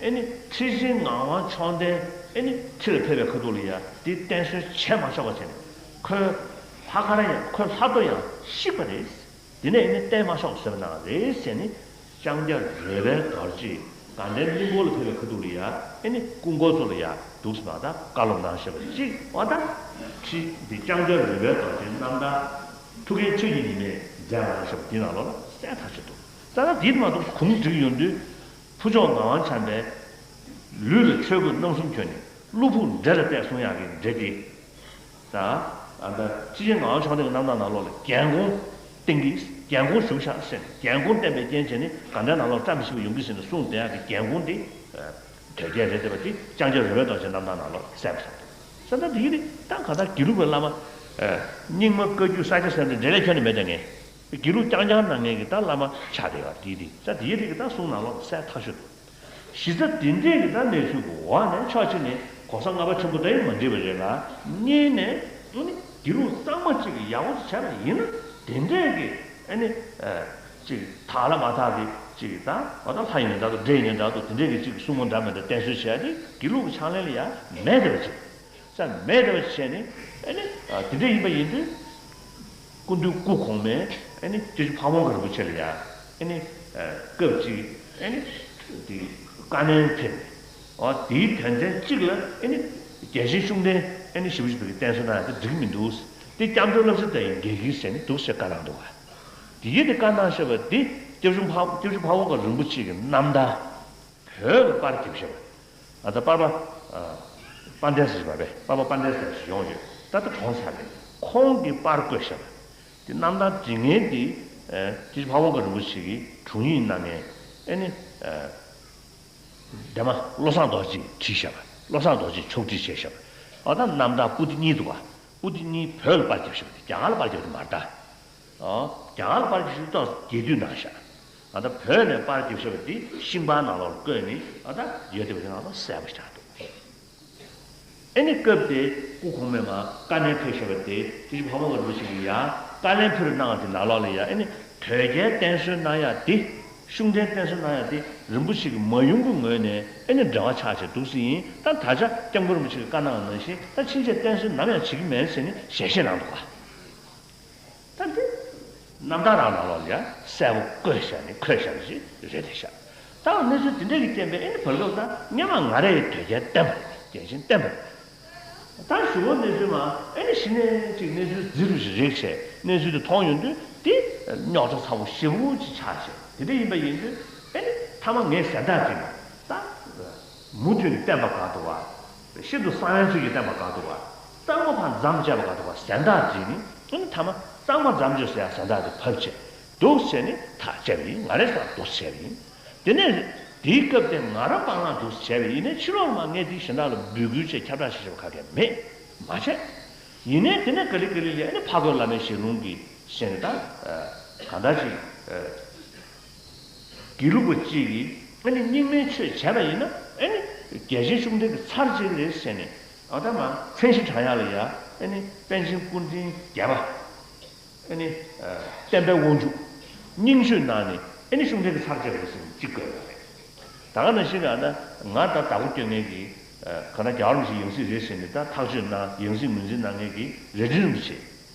ཨ་ནི་ཁྲི་ཆེན་ངག་དབང་མཆོག་ལྡན་ཨ་ནི་ཁྲི་ལ་ཕེབས་པའི་ཁ་ཐུག་ལ་ཡང་དེ་བསྟེན་གསོལ་བྱས་མ་ཆོག་པ་བྱས་ནས་ཁོའི་ལྷ་སྐར་ཡང་ཁོའི་ལྷ་རྡོ་ཡང་བཤིག་པ་རེད། དེ་ནས་ཨ་ནི་བསྟེན་མ་ཆོག་ཟེར་བ་ནང་རེད་ཟེར་ནས། ལྕང་སྐྱ་རོལ་པའི་རྡོ་རྗེས་དགའ་ལྡན་གླིང་སྐོར་ལ་ཕེབས་པའི་ཁ་ཐུག་ལ་ཡ་ཨེ་ནི་སྐུ་འཁོར་ཚོ་ལ་ཡ་འདུག་སེ་མ་ད་བཀའ་སློབ་གནང་བཞག་པ་གཅིག་བ་ད་ཁྲི་འདི་ལྕང་སྐྱ་རོལ་པའི་རྡོ་རྗེའི་རྣམ་ཐར་ཐུའུ་བཀྭན་ཆོས་ཀྱི་ཉི་མས་མཛད་གནང་བཞག་པ་འདི་ནང་ལོགས་ལ་གསལ་ཐག་ཆོད་འདུག་ད་ལྟ་འདི་མ་གཏོགས་གུང་བསྒྲིགས་ཡོང་དུས་ཕུར་ལྕོག་ངག་དབང་བྱམས་པས་ལུས་ལ་ཆོས་གོས་རྣམ་གསུམ་གྱོན་ནས་བློ་ཕུགས་འདྲེ་ལ་གཏད་གསུང་ཡག་གི་འདྲེ་དེ། ད་ཨ་ད་ཁྲི་ཆེན་ངག་དབང་མཆོག་ལྡན་གྱི་རྣམ་ཐར་ནང་ལོགས་ལ་རྒྱལ་འགོང་བསྟེན་གྱི་རྒྱལ་འགོང་བཞུགས་ཤག་ཟེར་ནས་རྒྱལ་འགོང་བསྟེན་པའི་རྐྱེན་བྱས་ནས་དགའ་ལྡན་ནང་ལོགས་བཀྲ་མི་ཤིས་པ་ཡོང་གི་ཟེར་ནས་གསུངས་བསྡད་ཡག་གི་རྒྱལ་འགོང་དེ་དོལ་རྒྱལ་རེད་བསྡད་པ་དེ་ལྕང་སྐྱ་རོལ་པའི་རྡོ་རྗེ་རྣམ་ཐར་ནང་ལོགས་གསལ་པོ་ཆགས་འདུག་ས་ད་དེའི་རིགས་ད་ག་ད་དགེ་ལུགས་པའི་བླ་མ་རྙིང་མ་བཀའ་བརྒྱུད་ས་སྐྱ་སེང་བྲག་འབྲེལ་ལས་ཁྱོན་ནས་མེད་དེ་ངས་དགེ་ལུགས་རྐྱང་རྐྱང་གནང་མཁན་གྱི་ད་བླ་མ་ཆགས་བསྡད་ཡོད་དེའི་རིགས་ད་དེའི་རིགས་ཀྱི་ད་གསུང་ནང་ལོགས་གསལ་ཐག་ཆོད་འདུག་གཞི་རྩ་དེ་འདྲས་ཀྱི་ད་གནས་ཚུལ་གྱི་འོག་ནས་ཕྱོགས་གཅིག་ནས་གོ་ས་ལྔ་པ་ཆེན་པོ་དེ་ཡང་མ་འགྲིག་པ་རེད་ལ། གཉིས་ནས་ཨ་ནི་དགེ་ལུགས་གཙང་མ་གཅིག་གིས་ཡག་པོ་བྱས་པ་ཡིན་ན་དེ་འདྲས་ཀྱི་ཨ་ནི་ཨ་གཅིག་དག་ལ་མ་དག་གི་གཅིག་ད་འོ་ད་ལྷ་ཡིན་ནའི་འདྲ་འདུག་འདྲེ་ཡིན་ནའི་འདྲ་འདུག་དེ་འདྲས་ཀྱི་གཅིག་གསུང་མོ་འདྲ་མི་འདྲ་བསྟེན་གསོལ་བྱས་ཏེ་དགེ་ལུགས་ཀྱི་ཕྱག་ལེན་ལ་ཡང་མེད་བསྡད་པ་གཅིག་ས་མེད་བསྡད་པ་བྱས་ནས་ཨ་ནི་ཨ་དེ་འདྲས་ཡིན་པ་ཡིན་དུས། སྐུ་མདུན་སྐུ་གོང་མས་ཨ་ནི་སྐྱབས་རྗེ་ཕ་བོང་ཁ་རིན་པོ་ཆེ་ལ་ཡ་ཨ་ནི་སྐབས་གཅིག་ཨ་ནི་དེ་བཀའ་ནན་ཕེབས་ནས་འོ་དེའི་དོན་ཚན་གཅིག་ལ་ཨ་ནི་རྒྱལ་ཆེན་ཤུགས་ལྡན་ཨ་ནི་ཞེ་པོ་ཅིག་བོད་ཀྱི་བསྟེན་གསོལ་གནང་ཡ་དེ་འགྲིག་མི་འདུག་དེ་སྐྱབས་འགྲོའི་བསླབ་བྱ་ལྟར་ཡང་འགལ་གྱི་ཟེར་ནས་འདུག་ཟེར་བཀའ་གནང་འདུག་ག་དེ་ཡིན་དེ་བཀའ་གནང་བཞག་པ་འདི་སྐྱབས་རྗེ་ཕ་སྐྱབས་རྗེ་ཕ་བོང་ཁ་རིན་པོ་ཆེ་གི་རྣམ་ཐར། བོད་ལ་པར་རྒྱབ་བཞག་པ། ཨ་ད་པར་པ་ཨ་དཔལ་ལྡན་ཟེར་བ་རེད། པར་པ་དཔལ་ལྡན་ཟེར་བ་ཞིག་ཡོང་ཡོད། ད་ལྟ་གྲོངས་ཚར་རེད། ཁོང་གིས་པར་བརྐོས་བཞག་པ། དེ་རྣམ་ཐར་འབྲི་མཁན་དེ་ཨ་སྐྱབས་རྗེ་ཕ་བོང་ཁ་རིན་པོ་ཆེ་གི་དྲུང་ཡིག་གནང་མཁན་ཨ་ནི་ཨ་འདན་མ་བློ་བཟང་རྡོ་རྗེས་བྲིས་བཞག་པ། བློ་བཟང་རྡོ་རྗེས་ཕྱོགས་སྒྲིག་བྱས་བཞག་པ། ཨ་ད་རྣམ་ཐར་པོ་ཏི་གཉིས་འདུག་ག་པོ་ཏི་གཉིས་བོད་ལ་པར་རྒྱབ་བཞག་པ་དེ་རྒྱ་གར་ལ་པར་རྒྱབ་དེ་མ་རེད་ད། ཨོ། རྒྱ་གར་ལ་པར་རྒྱབ་ཤོག་ཏོག་རྒྱས་བསྡུས་གནང་ཤག་ཨ་ད་བོད་ནས་པར་རྒྱབ་ཤོག་པ་འདི་ཤིང་པར་ནང་ལོགས་ལ་བཀོད་ནས་ཨ་ད་ཡོད་དེ་བ་དེ་ནང་ལ་གསལ་པོ་ཞིག་ཆགས་འདུག་ཨེ་ནི་སྐབས་དེ་སྐུ་གོང་མས་མར་བཀའ་ལན་ཕེབས་བཞག་པ་དེ་དེ་བཞིན་འཕགས་པ་དགའ་རབ་རིན་པོ་ཆེ་གིས་ཡར་བཀའ་ལན་ཕེབས་རོགས་གནང་བ་དེ་ནང་ལོགས་ལ་ཡ། ཨེ་ནི་དོལ་རྒྱལ་བསྟེན་གསོལ་གནང་ཡག་དེ། ཤུགས་ལྡན་བསྟེན་གསོལ་གནང་ཡག་དེ་རིན་པོ་ཆེ་གི་མ་ཡུམ་གྱི་ངོས་ནས་ཨེ་ནི་འབྲེལ་བ་ཆགས་བྱས་འདུག་སེ་ཡིན། ད་ད་ཆ་སྐྱབས་མགོན་རིན་པོ་ཆེ་གིས་བཀའ་གནང་བ་ནང་བཞིན་ད་ཕྱིན་ཆད་བསྟེན་གསོལ་ནམ་ཡང་བྱེད་ཀྱི་མེད་ཟེར་ནས་ཞལ་བཞེས་གནང་འདུག་ག། ད་འདི་རྣམ་ཐར་རང་ནང་ལོགས་ལ་ཡང་གསལ་པོ་བཀོད་བཞག་ནས་འཁོད་བཞག་པ་ཞིག་རེད་དེ་ཤག། ད་གནས་ཚུལ་འདི་འདྲ་གི་རྐྱེན་པས་ཨེ་ནི་བར་སྐབས་ད་སྔོན་མ་ང་རང་ཡི་དོལ་རྒྱལ་བསྟེན་པ་རེད། རྒྱལ་ཆེན་བསྟེན་པ་རེད། ད་གཞུག་གུ་གནས་ཚུལ་མ་ཨེ་ནི་གཞི་ནས་ཅིག་གནས་ཚུལ་རྫིག་རུ་ཞིག་རེད་བྱས། གནས་ཚུལ་དེ་མཐོང་ཡོང་དུས་དེ་རྙོག་དྲ་ཚ་པོ་ཞེ་པོ་ཅིག་ཆགས་བྱས། དེ་འདྲ་ཡིན་པ་ཡིན་དུས་ཨེ་ནི་མཐའ་མ་ངས་གཟེངས་རྟགས་བསྒྲིགས་ནས་ད། མུ་མཐུད་ནས་བསྟེན་པ་དགའ་འདུག་བ། ཤིན་ཏུ་གསང་བའི་ཚུལ་གྱིས་བསྟེན་པ་དགའ་འདུག་བ། གཙང་མ་ཕར་མཚམས་བཅད་པ་དགའ་འདུག་བ། གཟེངས་རྟགས་བསྒྲིགས་ནས་ཨེ་ནི་མཐའ་མ་གཙང་མ་མཚམས་བཅད་ཟེར་ཡག་གཟེངས་རྟགས་དེ་ཕབ་བྱས་འདུག་བྱས་ནས་ཐག་བཅད་པ་ཡིན། ང་རང་ཚོ་འདུག་བྱས་པ་ཡིན། དེ་ནས་དེའི་སྐབས་དེ་ང་རང་སྤང་བླང་འདུག་བྱས་པ་ཡིན་ནའི་ཕྱི་ལོགས་ལ་མ་ངས་དེའི་གཞན་དག་ལ་འབོད་སྐུལ་བྱས་ཁྱབ་བསྒྲགས་བྱས་བྱས་པ་ག་གེ་མེད། མ་བྱས། ཡིན་ནའི་དེ་ནས་ག་ལེ་ག་ལེ་ལ་ཨེ་ནི་འཕགས་སྐོར་བླ་མའི་ཞལ་ལུང་གི་ཟེར་ནས་ད་གང་ལྟར་ཅིག་དགེ་ལུགས་པ་གཅིག་གིས་ཨ་ནི་རྙིང་མའི་ཆོས་བྱས་པ་ཡིན་ན་ཨ་ནི་རྒྱལ་ཆེན་ཤུགས་ལྡན་གྱི་ཚར་གཅིག་རེད་ཟེར་ནས། ཨ་ད་མ་མཚན་གཞི་དྲང་ཡག་ལ་ཡ་ཨ་ནི་པཎ་ཆེན་སྐུ་ཕྲེང་བརྒྱད་པ་ཨ་ནི་བསྟན་པའི་དབང་ཕྱུག་རྙིང་ཆོས་ནང་ནས་ཨ་ནི་ཤུགས་ལྡན་གྱི་ཚར་གཅིག་རེད་ཟེར་ནས་གཅིག་བཀོད་ཡོད་རེད། ད་ག་ནང་བཞིན་ཨ་ད་ང་ད་བདག་པོ་སྐྱོན་མཁན་གྱི་ག་ན་རྒྱལ་བ་རིན་པོ་ཆེ་ཡང་སྲིད་རེད་ཟེར་ནས་ད་ཐག་གཅོད་གནང་། ཡང་སྲིད་ངོས་འཛིན་གནང་མཁན་གྱི་རྭ་སྒྲེང་རིན་པོ་ཆེ།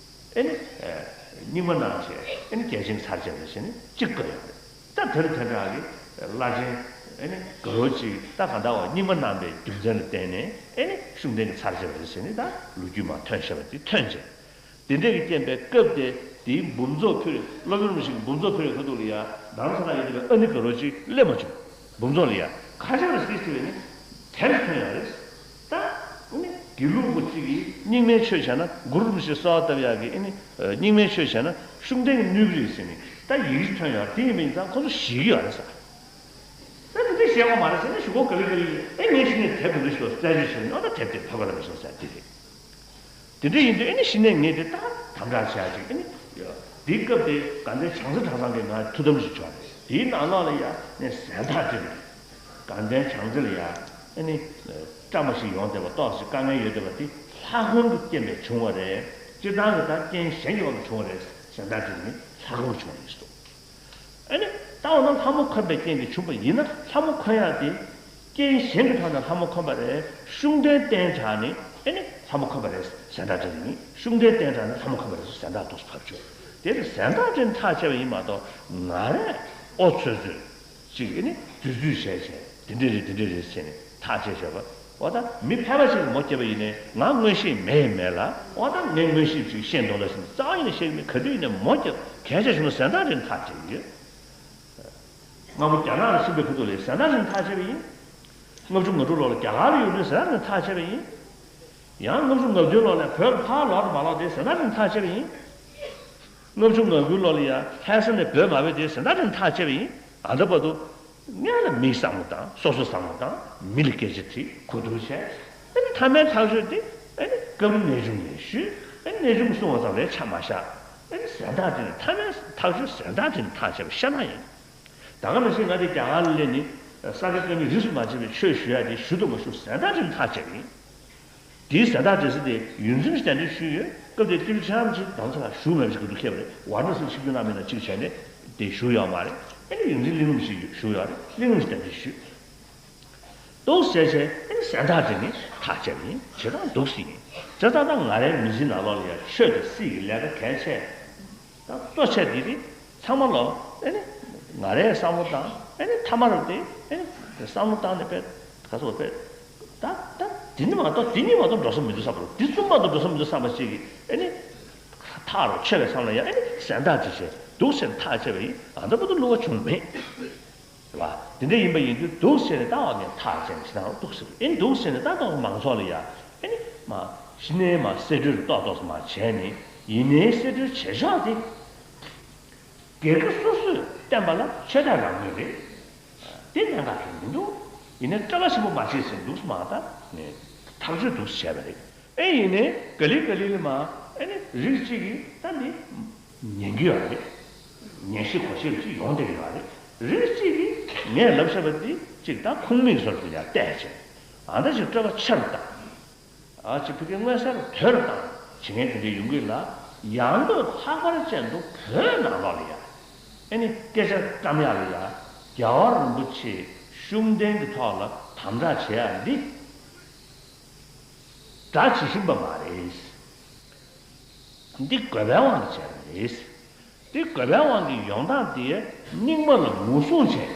ཨེ་ནི། རྙིང་མ་གནང་བྱས་ཨེ་ནི་རྒྱལ་ཆེན་ཚར་བཅད་པ་བྱས་ནས་གཅིག་བཀོད་ཡོད་རེད། ད་དེར་དེ་འདྲ་གི་བླ་ཆེན་ཨེ་ནི་དགའ་རོགས་གཅིག་ད་གང་ལྟར་བ་རྙིང་མ་གནང་པའི་རྒྱུ་མཚན་ལ་བརྟེན་ནས་ཨེ་ནི་ཤུགས་ལྡན་གྱི་ཚར་བཅད་པ་རེད་ཟེར་ནས་ད་ལོ་རྒྱུས་མ་ཐོན་བཞག་པ་དེ་ཐོན་བྱས། དེ་འདྲ་གི་རྐྱེན་པས་སྐབས་དེ་དེའི་འབུམ་ཚོགས་ཕུལ། སློབ་དཔོན་རིན་པོ་ཆེ་གི་འབུམ་ཚོགས་ཕུལ་བའི་ཁ་ཐུག་ལ་ཡ་རྡ་རམ་ས་ལར་ཡོད་པའི་ཨ་ནི་དགའ་རོགས་གཅིག་སླེབས་མ་བྱུང་། འབུམ་ཚོགས་ལ་ཡ་ཁ་ཤས་ལ་སྲིད་ཟེར་བས་ནི་དེར་ཐོན་ཡོད་རེད། ད་ཨ་ནི་དགེ་ལུགས་པ་གཅིག་གིས་རྙིང་མའི་ཆོས་བྱས་ན་གུ་རུ་རིན་པོ་ཆེ་གསོལ་བ་བཏབ་ཡག་གི་ཨ་ནི་རྙིང་མའི་ཆོས་བྱས་ན་ཤུགས་ལྡན་གྱི་སྣོད་ཀྱི་རིགས་ཟེར་ནས་ད་ཡི་གེ་ཐོན་ཡོད་རེད། དེ་ཡིན་པ་ཡིན་ཙང་ཁོ་ཚོ་ཞེད་ཀྱི་ཡོད་རེད་ཟེར། ད་དེ་འདྲ་བཤད་དགོས་མ་རེད་ཟེར་ནས་གཞུག་གུ་ག་ལེ་ག་ལེ་ཨེ་ངས་གཞི་ནས་དེབ་དེ་འདྲ་ཞིག་ལ་རྩད་གཅོད་བྱས་ནས་ཨ་ད་དེབ་དེ་ཕབ་པ་ལ་མི་སོང་ཟེར་དེ་རེད། དེ་འདྲ་ཡིན་དུས་ཨེ་ནི་གཞི་ནས་ངས་དེ་ལྟར་དམ་དྲག་བྱེད་ཡག་ཅིག་ཨེ་ནི། དེའི་སྐབས་དེ་དགའ་ལྡན་བྱང་རྩེ་གྲྭ་ཚང་གིས་ང་ཐུགས་དམ་ཞིག་བྱུང་རེད། དེའི་ནང་ལོགས་ལ་ཡ་ངས་གཟེངས་རྟགས་བསྒྲིགས་ནས་དགའ་ལྡན་བྱང་རྩེ་ལ་ཡ་ཨེ་ནི་བཀྲ་མ་ཞིག་ཡོང་བསྡད་པ་ཏོག་ཙམ་དཀའ་ངལ་ཡོད་བསྡད་པ་དེ་ལྷ་ཁང་གི་རྐྱེན་པས་བྱུང་བ་རེད། སྤྱིར་བཏང་གི་ད་རྐྱེན་གཞན་གྱི་དབང་གིས་བྱུང་བ་རེད། གཟེངས་རྟགས་བསྒྲིགས་ནས་ལྷ་ཁང་གིས་བྱུང་བ་ཡིན་ཟེར། ཨ་ནི། ད་འོ་ན་ལྷ་མོ་འཁོན་པའི་རྐྱེན་གྱིས་བྱུང་བ་ཡིན་ན་ལྷ་མོ་འཁོན་ཡག་དེ། རྐྱེན་གཞན་གྱི་ཐོག་ནས་ལྷ་མོ་འཁོན་པ་རེད། ཤུགས་ལྡན་བསྟེན་དྲགས་ནས་ཨ་ནི་ལྷ་མོ་འཁོན་པ་རེད་གཟེངས་རྟགས་སྤྲད་ཡིན། ཤུགས་ལྡན་བསྟེན་དྲགས་ནས་ལྷ་མོ་འཁོན་པ་རེད་གཟེངས་རྟགས་ཏོག་ཙམ་ཕབ་བྱུང་། དེ་ལ་གཟེངས་རྟགས་སྤྲད་ནས་ཐག་བཅད་པ་ཡིན་མ་གཏོགས་ང་རས་ཨོ་ཚོད་ཚོད། ཅིག་ཨེ་ནི་དུས་ཚོད་བྱས་བྱས་དེ་འདྲ་རེད་དེ་འདྲ་རེད་ཟེར་ནས་ཐག་བཅད་བྱས་པ། འོ་ད་མི་ཕལ་པ་ཞིག་གིས་མོ་བརྒྱབ་པ་ཡིན་ནའི་ང་མངོན་ཤེས་མེད་ཡང་མེད་ལ། འོ་ད་ངས་མངོན་ཤེས་ཅིག་ཤེས་འདུག་ལ་ཟེར་ནས་རྩ་བ་ཉིད་ནས་བཤད་ཀྱི་མེད། ག་དུས་ཡིན་ནའི་མོ་བརྒྱབ་གལ་ཆེ་ཆུང་ན་གཟེངས་རྟགས་སྤྲད་ནས་ཐག་བཅད་ཀྱི་ཡོད། སྔ་མོ་རྒྱ་ནག་ལ་ཕྱིན་པའི་ཁ་ཐུག་ལ་གཟེངས་རྟགས་སྤྲད་ནས་ཐག་བཅད་པ་ཡིན། ལྔ་བཅུ་ང་དྲུག་ལོ་ལ་རྒྱ་གར་ལ་ཡོང་དུས་གཟེངས་རྟགས་སྤྲད་ནས་ཐག་བཅད་པ་ཡིན། ཡང་ལྔ་བཅུ་ང་བདུན་ལོ་ལ་བོད་ལ་ཕར་ལོག་དང་མ་ལོག་དེ་གཟེངས་རྟགས་སྤྲད་ནས་ཐག་བཅད་པ་ཡིན། ལྔ་བཅུ་ང་དགུ་ལོ་ལ་ཡང་ལྷ་ས་ནས་བོད་མ་བུད་དེ་གཟེངས་རྟགས་སྤྲད་ནས་ཐག་བཅད་པ་ཡིན། ཨ་ད་བར་དུ་སྔོན་ལ་མིའི་བསམ་བློ་བཏང་། སོ་སོའི་བསམ་བློ་བཏང་། མི་ལ་སྐད་ཆ་དྲིས། གོ་བསྡུར་བྱས། ཨ་ནི་མཐའ་མའི་ཐག་གཅོད་དེ་ཨ་ནི་སྐབས་རེ་གནས་ཆུང་ནས་ཞུས། ཨ་ནི་གནས་ཆུང་གསུང་བ་ཙམ་ལས་ཆ་མ་བཞག། ཨ་ནི་གཟེངས་རྟགས་སྤྲད་ནས་མཐའ་མའི་ཐག་གཅོད་གཟེངས་རྟགས་སྤྲད་ནས་ཐག་བཅད་པ་ཤ་སྟག་ཡིན། ད་ག་ནང་བཞིན་ང་དེ་རྒྱ་གར་ལ་སླེབས་ནས་ས་སྐྱ་བཀའ་རྙིང་རིས་སུ་མ་ཆད་པའི་ཆོས་ཞུ་ཡག་དེ་ཞུ་དང་མ་ཞུ་གཟེངས་རྟགས་སྤྲད་ནས་ཐག་བཅད་པ་ཡིན། དེའི་གཟེངས་རྟགས་སྤྲད་ས་དེ་ཡོངས་འཛིན་གྱིས་གདན་འདྲེན་ཞུས་ཡོད། སྐབས་དེར་ཏི་རུ་ཆི་ར་མ་ཇི་བདག་ཚོ་ལ་བཞུགས་མེད་པ་ཞིག་གི་འདུག་ཁྱེད་རེད། ཝཱ་ར་ཎ་སིར་ཆིབས་བསྒྱུར་གནང་མིན་ན་གཅིག་བྱས་ནས་དེ་བཞུགས་ཡོད་མ་རེད། ཨ་ནི་ཡོངས་འཛིན་གླིང་རིན་པོ་ཆེ་བཞུགས་ཡོད་རེད། གླིང་རིན་པོ་ཆེས་གདན་འདྲེན་ཞུས། འདུག་ཟེར་བྱས་ཨ་ནི་གཟེངས་རྟགས་སྤྲད་ནས་ཐག་བཅད་པ་ཡིན། བྱེད་སྟངས་འདུག་སེ་ཡིན། བྱས་ཙང་ད་ང་རའི་མི་ཚེའི་ནང་ལོགས་ལ་ཡང་ཆོས་དང་སྲིད་ཀྱི་ལས་ཀ་གལ་ཆེ། ད་གཙོ་ཆེ་དེ་རེད། ཚང་མ་ལོ་ཨེ་ནི་ང་རའི་བསམ་བློ་དང་ཨེ་ནི་ཐ་མ་རུ་དེ་ཨེ་ནི་བསམ་བློ་བཏང་ནས་དཔེ་ག་ཚོད་དཔེ་ད་ད་དེ་ནི་མ་གཏོགས་དེ་གཉིས་མ་གཏོགས་འགྲོ་ས་མི་འདུག་བསམ་པ་རུ་དེ་གསུམ་མ་གཏོགས་འགྲོ་ས་མི་འདུག་བསམ་པ་ཞིག་གིས་ཨེ་ནི་ཐག་རུ་ཆད་པའི་མཚམས་ལ་ཡང་ཨེ་ནི་གཟེངས་རྟགས་ཅིག་བྱས་འདུག་ཟེར་ཐག་བཅད་པ་ཡིན། ཨ་ད་བར་དུ་བསླུ་བ་བྱུང་མེད། རེད་བ། དེ་འདྲ་ཡིན་པ་ཡིན་དུས་འདུག་ཟེར་ནས་ད་བ་ངས་ཐག་བཅད་ནས་ཕྱི་ནང་འདུག་ཟེར་ཨེ་འདུག་ཟེར་ནས་ད་ལྟ་མང་ཚོགས་ལ་ཡ་ཨེ་ནི་མ་གཞི་ནས་མ་གསེད་བཀྲོལ་ཏོག་ཏོག་ཙམ་མ་བྱས་ནས་ཡིན་ནའི་གསེད་བཀྲོལ་བྱེད་ཕྱོགས་དེ། སྒེར་གྱི་སོ་སོས་བསྟན་པ་ལ་ཆོས་དད་རང་མོས་རེད། དེ་གནད་འགག་གང་མི་འདུག་ཡིན་ནའི་སྐྲག་པ་ཆེན་པོ་མ་བྱེད་ཟེར་འདུག་སེ་མ་ད་ནས་ཐག་གཅོད་འདུག་སེ་བྱས་པ་རེད། ཨེ་ཡིན་ནའི་ག་ལེ་ག་ལེ་ལ་མ་ཨེ་ནི་རིགས་གཅིག་གིས་ད་འདི་ཉན་གྱི་ཡོད་རེད། ཉན་ཤེས་གོ་ཤེས་ཅིག་ཡོང་བསྡད་ཡོད་རེད། རིགས་གཅིག་གིས་ངས་ལབ་བཞག་པ་འདི་ཅིག་ད་ཁུངས་མེད་བཟོ་འདྲ་ཡ་བལྟས་བྱས་ཨ་ད་ཅིག་སྤྲོས་པ་ཆེ་རུ་བཏང་། ཨ་ཅེ་ཕ་གི་མངོན་གསལ་དོད་ལ་བཏང་བྱེད་མཁན་དེ་འདྲ་ཡོང་གི་ལ། ཡང་སྒོས་ལྷག་པར་ཅན་དུ་བོད་ནང་ལོགས་ལ་ཡ། ཨེ་ནི་སྐད་ཆ་བཀྲམ་ཡག་ལ་ཡ། རྒྱལ་བ་རིན་པོ་ཆེའི་ཤུགས་ལྡན་གྱི་ཐོག་ལ་དམ་དྲག་བྱེད་ཡག་འདི། དགྲ་བྱེད་བཞིན་པ་མ་རེད། འདི་དགོས་པའི་དབང་དུ་བྱས་པ་རེད། འདི་དགོས་པའི་དབང་གིས་ཡོང་སྟངས་དེ་རྙིང་མ་ལ་ངོ་སྲུང་བྱས་ནས།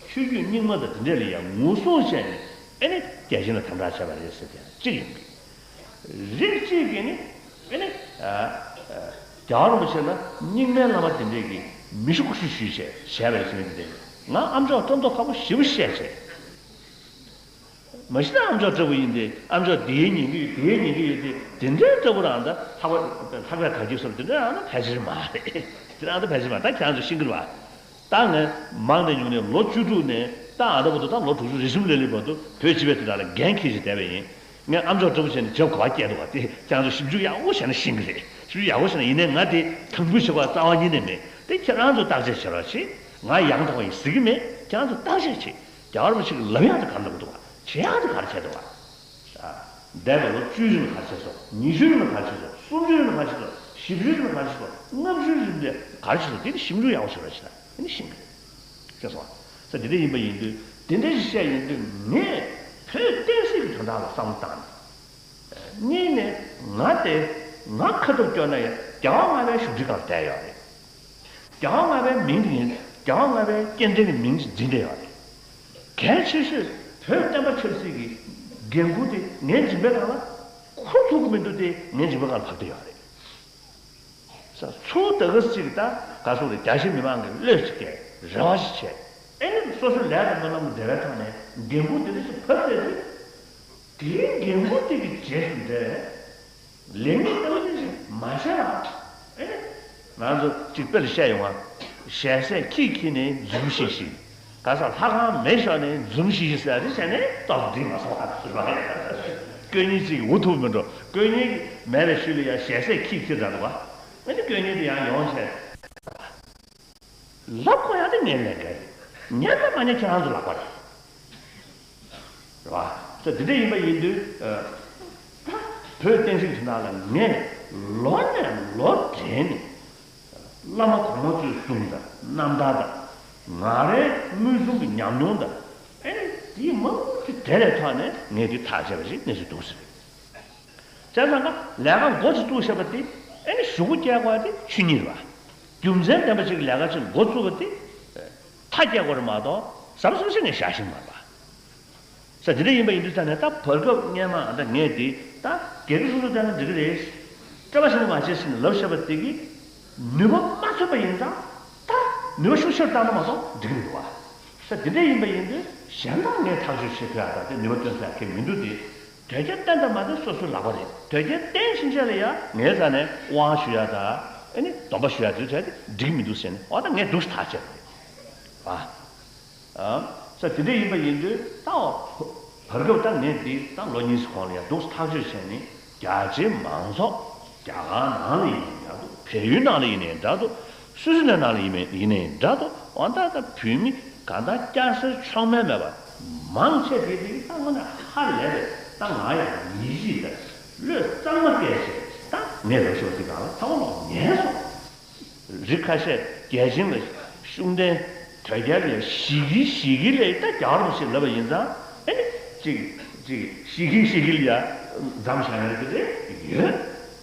ཆོས་བརྒྱུད་རྙིང་མ་དང་དེ་འདྲ་ལ་ཡང་ངོ་སྲུང་བྱས་ནས། ཨེ་ནི་རྒྱལ་ཆེན་ལ་དམ་དྲག་བྱས་པ་རེད་ཟེར་དེ་གཅིག་ཡིན་པས། རིགས་གཅིག་གིས་ནི་ཨེ་ནི་ཨ་ཨ་རྒྱལ་བ་རིན་པོ་ཆེ་ལ་རྙིང་མའི་བླ་མ་དེ་འདྲས་ཀྱིས་མི་ཤུགས་ཤུགས་ཞུས་བྱས་བྱས་པ་རེད་ཟེར་ནས། འདི་འདྲས་ང་ཨམ་ཅོག་བཀྲམ་མདོག་ཁ་པོ་ཞེ་པོ་བཤད་བྱས། མ་གཞི་ད་ཨམ་ཅོག་འདྲ་པོ་ཡིན་ཏེ། ཨམ་ཅོག་དེའི་ཉན་གྱི་ཡོད། དེའི་ཉན་གྱི་ཡོད་དེ། དེ་འདྲའི་འདྲ་པོ་རང་ད་ལྷག་པ་ལྷག་པའི་གར་གྱིས་སོར་དེ་འདྲ་རང་ད་ཕལ་ཆེར་མ་རེད། དེ་རང་ད་ཕལ་ཆེར་མ། ད་ཁྱེད་རང་ཚོ་ཤེས་ཀྱི་རེད་པ། ད་ངས་མང་ནས་ཉུང་ནས་ལོ་བཅུ་དྲུག་ནས་ད་ཨ་ད་བར་དུ། ད་ལོ་དྲུག་ཅུ་རེ་གསུམ་ལ་སླེབས་བར་དུ་བོད་སྤྱི་པའི་དོན་དག་ལ་འགན་འཁྱེར་བྱས་བསྡད་པ་ཡིན། ངས་ཨམ་ཅོག་འདྲ་པོ་བྱས་ནས་བྱེད་དགོས་པ་སྐྱེས་འདུག་པ། དེ་ཁྱེད་རང་ཚོ་ཞིབ་འཇུག་ཡག་པོ་བྱས་ན་ཤེས་ཀྱི་རེད། ཞིབ་འཇུག་ཡག་པོ་བྱས་ན། ཡིན་ནའི་ང་དེ་དམ་འབུལ་བྱེད་དགོས་རྩ་བ་ཉིད་ནས་མེད། དེ་ཁྱེད་རང་ཚོ་བརྟག་དཔྱད་བྱེད་རོགས་བྱེད། ང་ཡང་དག་པ་ཡིན་ཟེར་གྱི་མེད། ཁྱེད་རང་ཚོ་བརྟག་དཔྱད་བྱེད། རྒྱལ་བ་རིན་པོ་ཆེ་གིས་ལབ་ཡག་དེ་ག་རེ་ལབ་འདུག་པ། བྱེད་ཡག་དེ་ག་རེ་བྱས་འདུག་པ། ཨ། འདས་པའི་ལོ་བཅུའི་རིང་ལ་ག་རེ་བྱས་སོང་། ཉི་ཤུའི་རིང་ལ་ག་རེ་བྱས་སོང་། སུམ་ཅུའི་རིང་ལ་ག་རེ་བྱས་སོང་། བཞི་བཅུའི་རིང་ལ་ག་རེ་བྱས་སོང་། ལྔ་བཅུའི་རིང་ལ་ག་རེ་བྱས་སོང་། དེ་ནི་ཞིབ་འཇུག་ཡག་པོ་བྱེད་རོགས་བྱེད་ན་དེ་ནི་ཤེས་ཀྱི་རེད། ཤེས་སོང་ང་། ས་དེ་འདྲ་ཡིན་པ་ཡིན་དུས། དེ་འདྲ་ཞིག་བཤད་ཡོང་དུས། ངས་བོད་བསྟན་སྲིད་ཀྱི་དོན་དག་ལ་བསམ་བློ་བཏང་ནས། གཉིས་ནས་ང་དེ་ང་ཁ་ཐུབ་སྐྱོ་ན་ཡང་རྒྱལ་བ་ལྔ་པའི་བཞུགས་ཁྲི་སྒང་ལ་བསྡད་ཡོད་རེད། རྒྱལ་བ་ལྔ་པའི་མིང་དེ་ངས། རྒྱལ་བ་ལྔ་པའི་སྐྱེ་ཕྲེང་གི་མིང་ཅིག་འཛིན་བསྡད་ཡོད་རེད། གལ་ཆེ་ཤོས་བོད་བསྟན་པ་ཆབ་སྲིད་ཀྱི་འགན་འཁུར་དེ་ངའི་མཇིང་པའི་སྒང་ལ་འཁུར་ཐུབ་ཀྱི་མི་འདུག་སྟེ། ངའི་མཇིང་པའི་སྒང་ལ་བབས་བསྡད་ཡོད་རེད། ས་ཚུར་ད་ག་ཟེ་ཅིག་ད་ག་ཟེ་རེད། རྒྱ་ཆེ་མི་མང་གི་བློས་ཅིག་བཀལ། རེ་བ་ཞིག་བྱས། ཨེ་ནི་སོ་སོའི་ལས་དང་སྨོན་ལམ་གྱི་འབྲེལ་བའི་ཐོག་ནས་འགན་འཁུར་དེ་འདྲ་ཞིག་བབས་བསྡད་དུས། དེའི་འགན་འཁུར་དེ་གི་རྗེས་སུ་འབྲངས་པའི་ལེགས་ཉེས་གཏམ་ཚིག་ཅིག་མ་བཤད་པ། ཨེ་ནི་ང་ཚོ་ཅིག་དཔེ་ལ་བཤད་ཡོང་བ། ཞལ་ཟས་ཁྱིས་འཁྱེར་ནས་འཛུམ་ཤིག་ཤིག། ག་ས་ལྷ་ཁང་མེ་ཤོར་ནས་འཛུམ་ཤིག་ཤིག་ཟེར་དེ་བྱས་ནས་ཏོག་ཙམ་འགྲིག་མ་སོང་བ། དཀོན་གཉེར་ཅིག་འོ་ཐུབ་མི་འགྲོ། དཀོན་གཉེར་མེད་པའི་ཤུལ་ལ་ཡང་ཞལ་ཟས་ཁྱིས་འཁྱེར་འདྲ་འདུག་པ། ཨེ་ནི་དཀོན་གཉེར་དེ་ཡང་ཡོང་བྱས། ལབ་དགོས་ཡག་དེ་ངའི་ལས་འགན་རེད། ཉན་དང་མ་ཉན་ཁྱེད་རང་ཚོའི་ལག་པ་རེད། རེད་བ། ས་འདི་འདྲ་ཡིན་པ་ཡིན་དུས། ཨ། བོད་བསྟན་སྲིད་ཀྱི་དོན་དག་ལ་ངས་ལོ་ནས་ལོ་བགྲེས་ནས། བླ་མ་གོང་མ་ཚོའི་གསུང་དང་རྣམ་ཐར་དང་། ང་རའི་མངོན་སུམ་གྱི་ཉམས་མྱོང་དང་། ཨེ་ནི་དེའི་མང་པོ་ཅིག་དེ་ལས་ཐོག་ནས་ངས་དེ་ཐག་བཅད་པ་ཞིག་གནས་ཚུལ་འདུག་ཟེར། བྱས་ཙང་ཀ་ལས་ཀ་འགོ་ཅིག་བཙུགས་བཞག་པ་དེ། ཨེ་ནི་གཞུག་གུ་སྐྱེལ་དགོས་པ་དེ་ཆོས་ཉིད་རེད་བ། རྒྱུ་མཚན་ལྡན་པ་ཅིག་གི་ལས་ཀ་ཅིག་འགོ་བཙུགས་པ་དེ་མཐའ་སྐྱེལ་དགོས་རེད་མ་གཏོགས། ཟབ་ཟབ་ཞིག་ངས་བཞག་ཤེས་མ་རེད་པ། ས་དེ་འདྲ་ཡིན་པ་ཡིན་དུས་ད་ནས་ད་བར་སྐབས་སྔས་མ་ད་ངས་དེ་ད་སྒེར་གྱི་སོ་སོ་བལྟས་ན་འགྲིག་གི་རེད། སྤྲོ་བ་ཆེན་པོ་མ་བྱེད་ཟེར་ནས་ལབ་བཞག་པ་དེ་གིས་ནུས་པ་མ་ཐོན་པ་ཡིན་ཙང་། ད་ནུས་པ་ཤུགས་ཆེར་བཏང་ན་མ་གཏོགས་འགྲིག་གི་མི་འདུག་བ། ས་དེ་འདྲ་ཡིན་པ་ཡིན་དུས་གཞན་དག་ངས་ཐག་གཅོད་བྱེད་ཐུབ་ཡག་ད་དེ་ནུས་པ་བཏོན་ས་ཡག་གི་མི་འདུག་སྟེ། དོལ་རྒྱལ་བསྟེན་དང་མ་བསྟེན་སོ་སོའི་ལག་པ་རེད། དོལ་རྒྱལ་བསྟེན་ཕྱིན་ཆད་ལ་ཡང་ངའི་རྩ་ནས་དབང་ཞུ་ཡག་དང་། ཨེ་ནི་སྡོམ་པ་ཞུ་ཡག་དེ་ཚོ་དེ་འགྲིག་མི་འདུག་ཟེར་ནས། འོ་ད་ངས་འདུག་སེ་ཐག་བཅད་པ་རེད་བ། ཨ། ས་དེ་འདྲ་ཡིན་པ་ཡིན་དུས་ད་འོ་བར་སྐབས་ད་ངས་འདི་ད་ལོ་གཉིས་ཀྱི་གོང་ལ་ཡང་འདུག་སེ་ཐག་གཅོད་བྱས་ནས། རྒྱ་ཆེའི་མང་ཚོགས། རྒྱ་གར་ནང་ལ་ཡིན་ནའི་འདྲ་འདུག། བལ་ཡུལ་ནང་ལ་ཡིན་ནའི་འདྲ་འདུག། སུད་སི་ནང་ལ་ཡིན་ནའི་ཡིན་ནའི་འདྲ་འདུག། འོ་ད་ད་བོད་མི་གང་ལྟར་སྐྱ་སེར་མཆོག་དམན་མེད་པར་མང་ཆེ་གིས་དེ་ད་དངོས་གནས་ཧ་ལས་པས། ད་ང་ཡང་ཡིད་ཆེས་དང་བློས་གཙང་མ་བསྐྱེད་བྱས། ད་ངས་ལབ་ཤོག་དེ་གང་ལ་ཚང་མ་ལོག་ཉན་སོང་། རིགས་ཁ་ཤས་རྒྱལ་ཆེན་ལ་ཤུགས་ལྡན། དོལ་རྒྱལ་ལ་ཞི་གིལ་ཞི་གིལ་ལ་ད་རྒྱལ་བ་རིན་པོ་ཆེས་ལབ་པ་ཡིན་ཙང་། ཨེ་ནི་ཅིག་ཅིག་ཞི་གིལ་ཞི་གིལ་ཡ་མཚམས་བཞག་ཡ་རེད་དེ་རེད་ཡོད།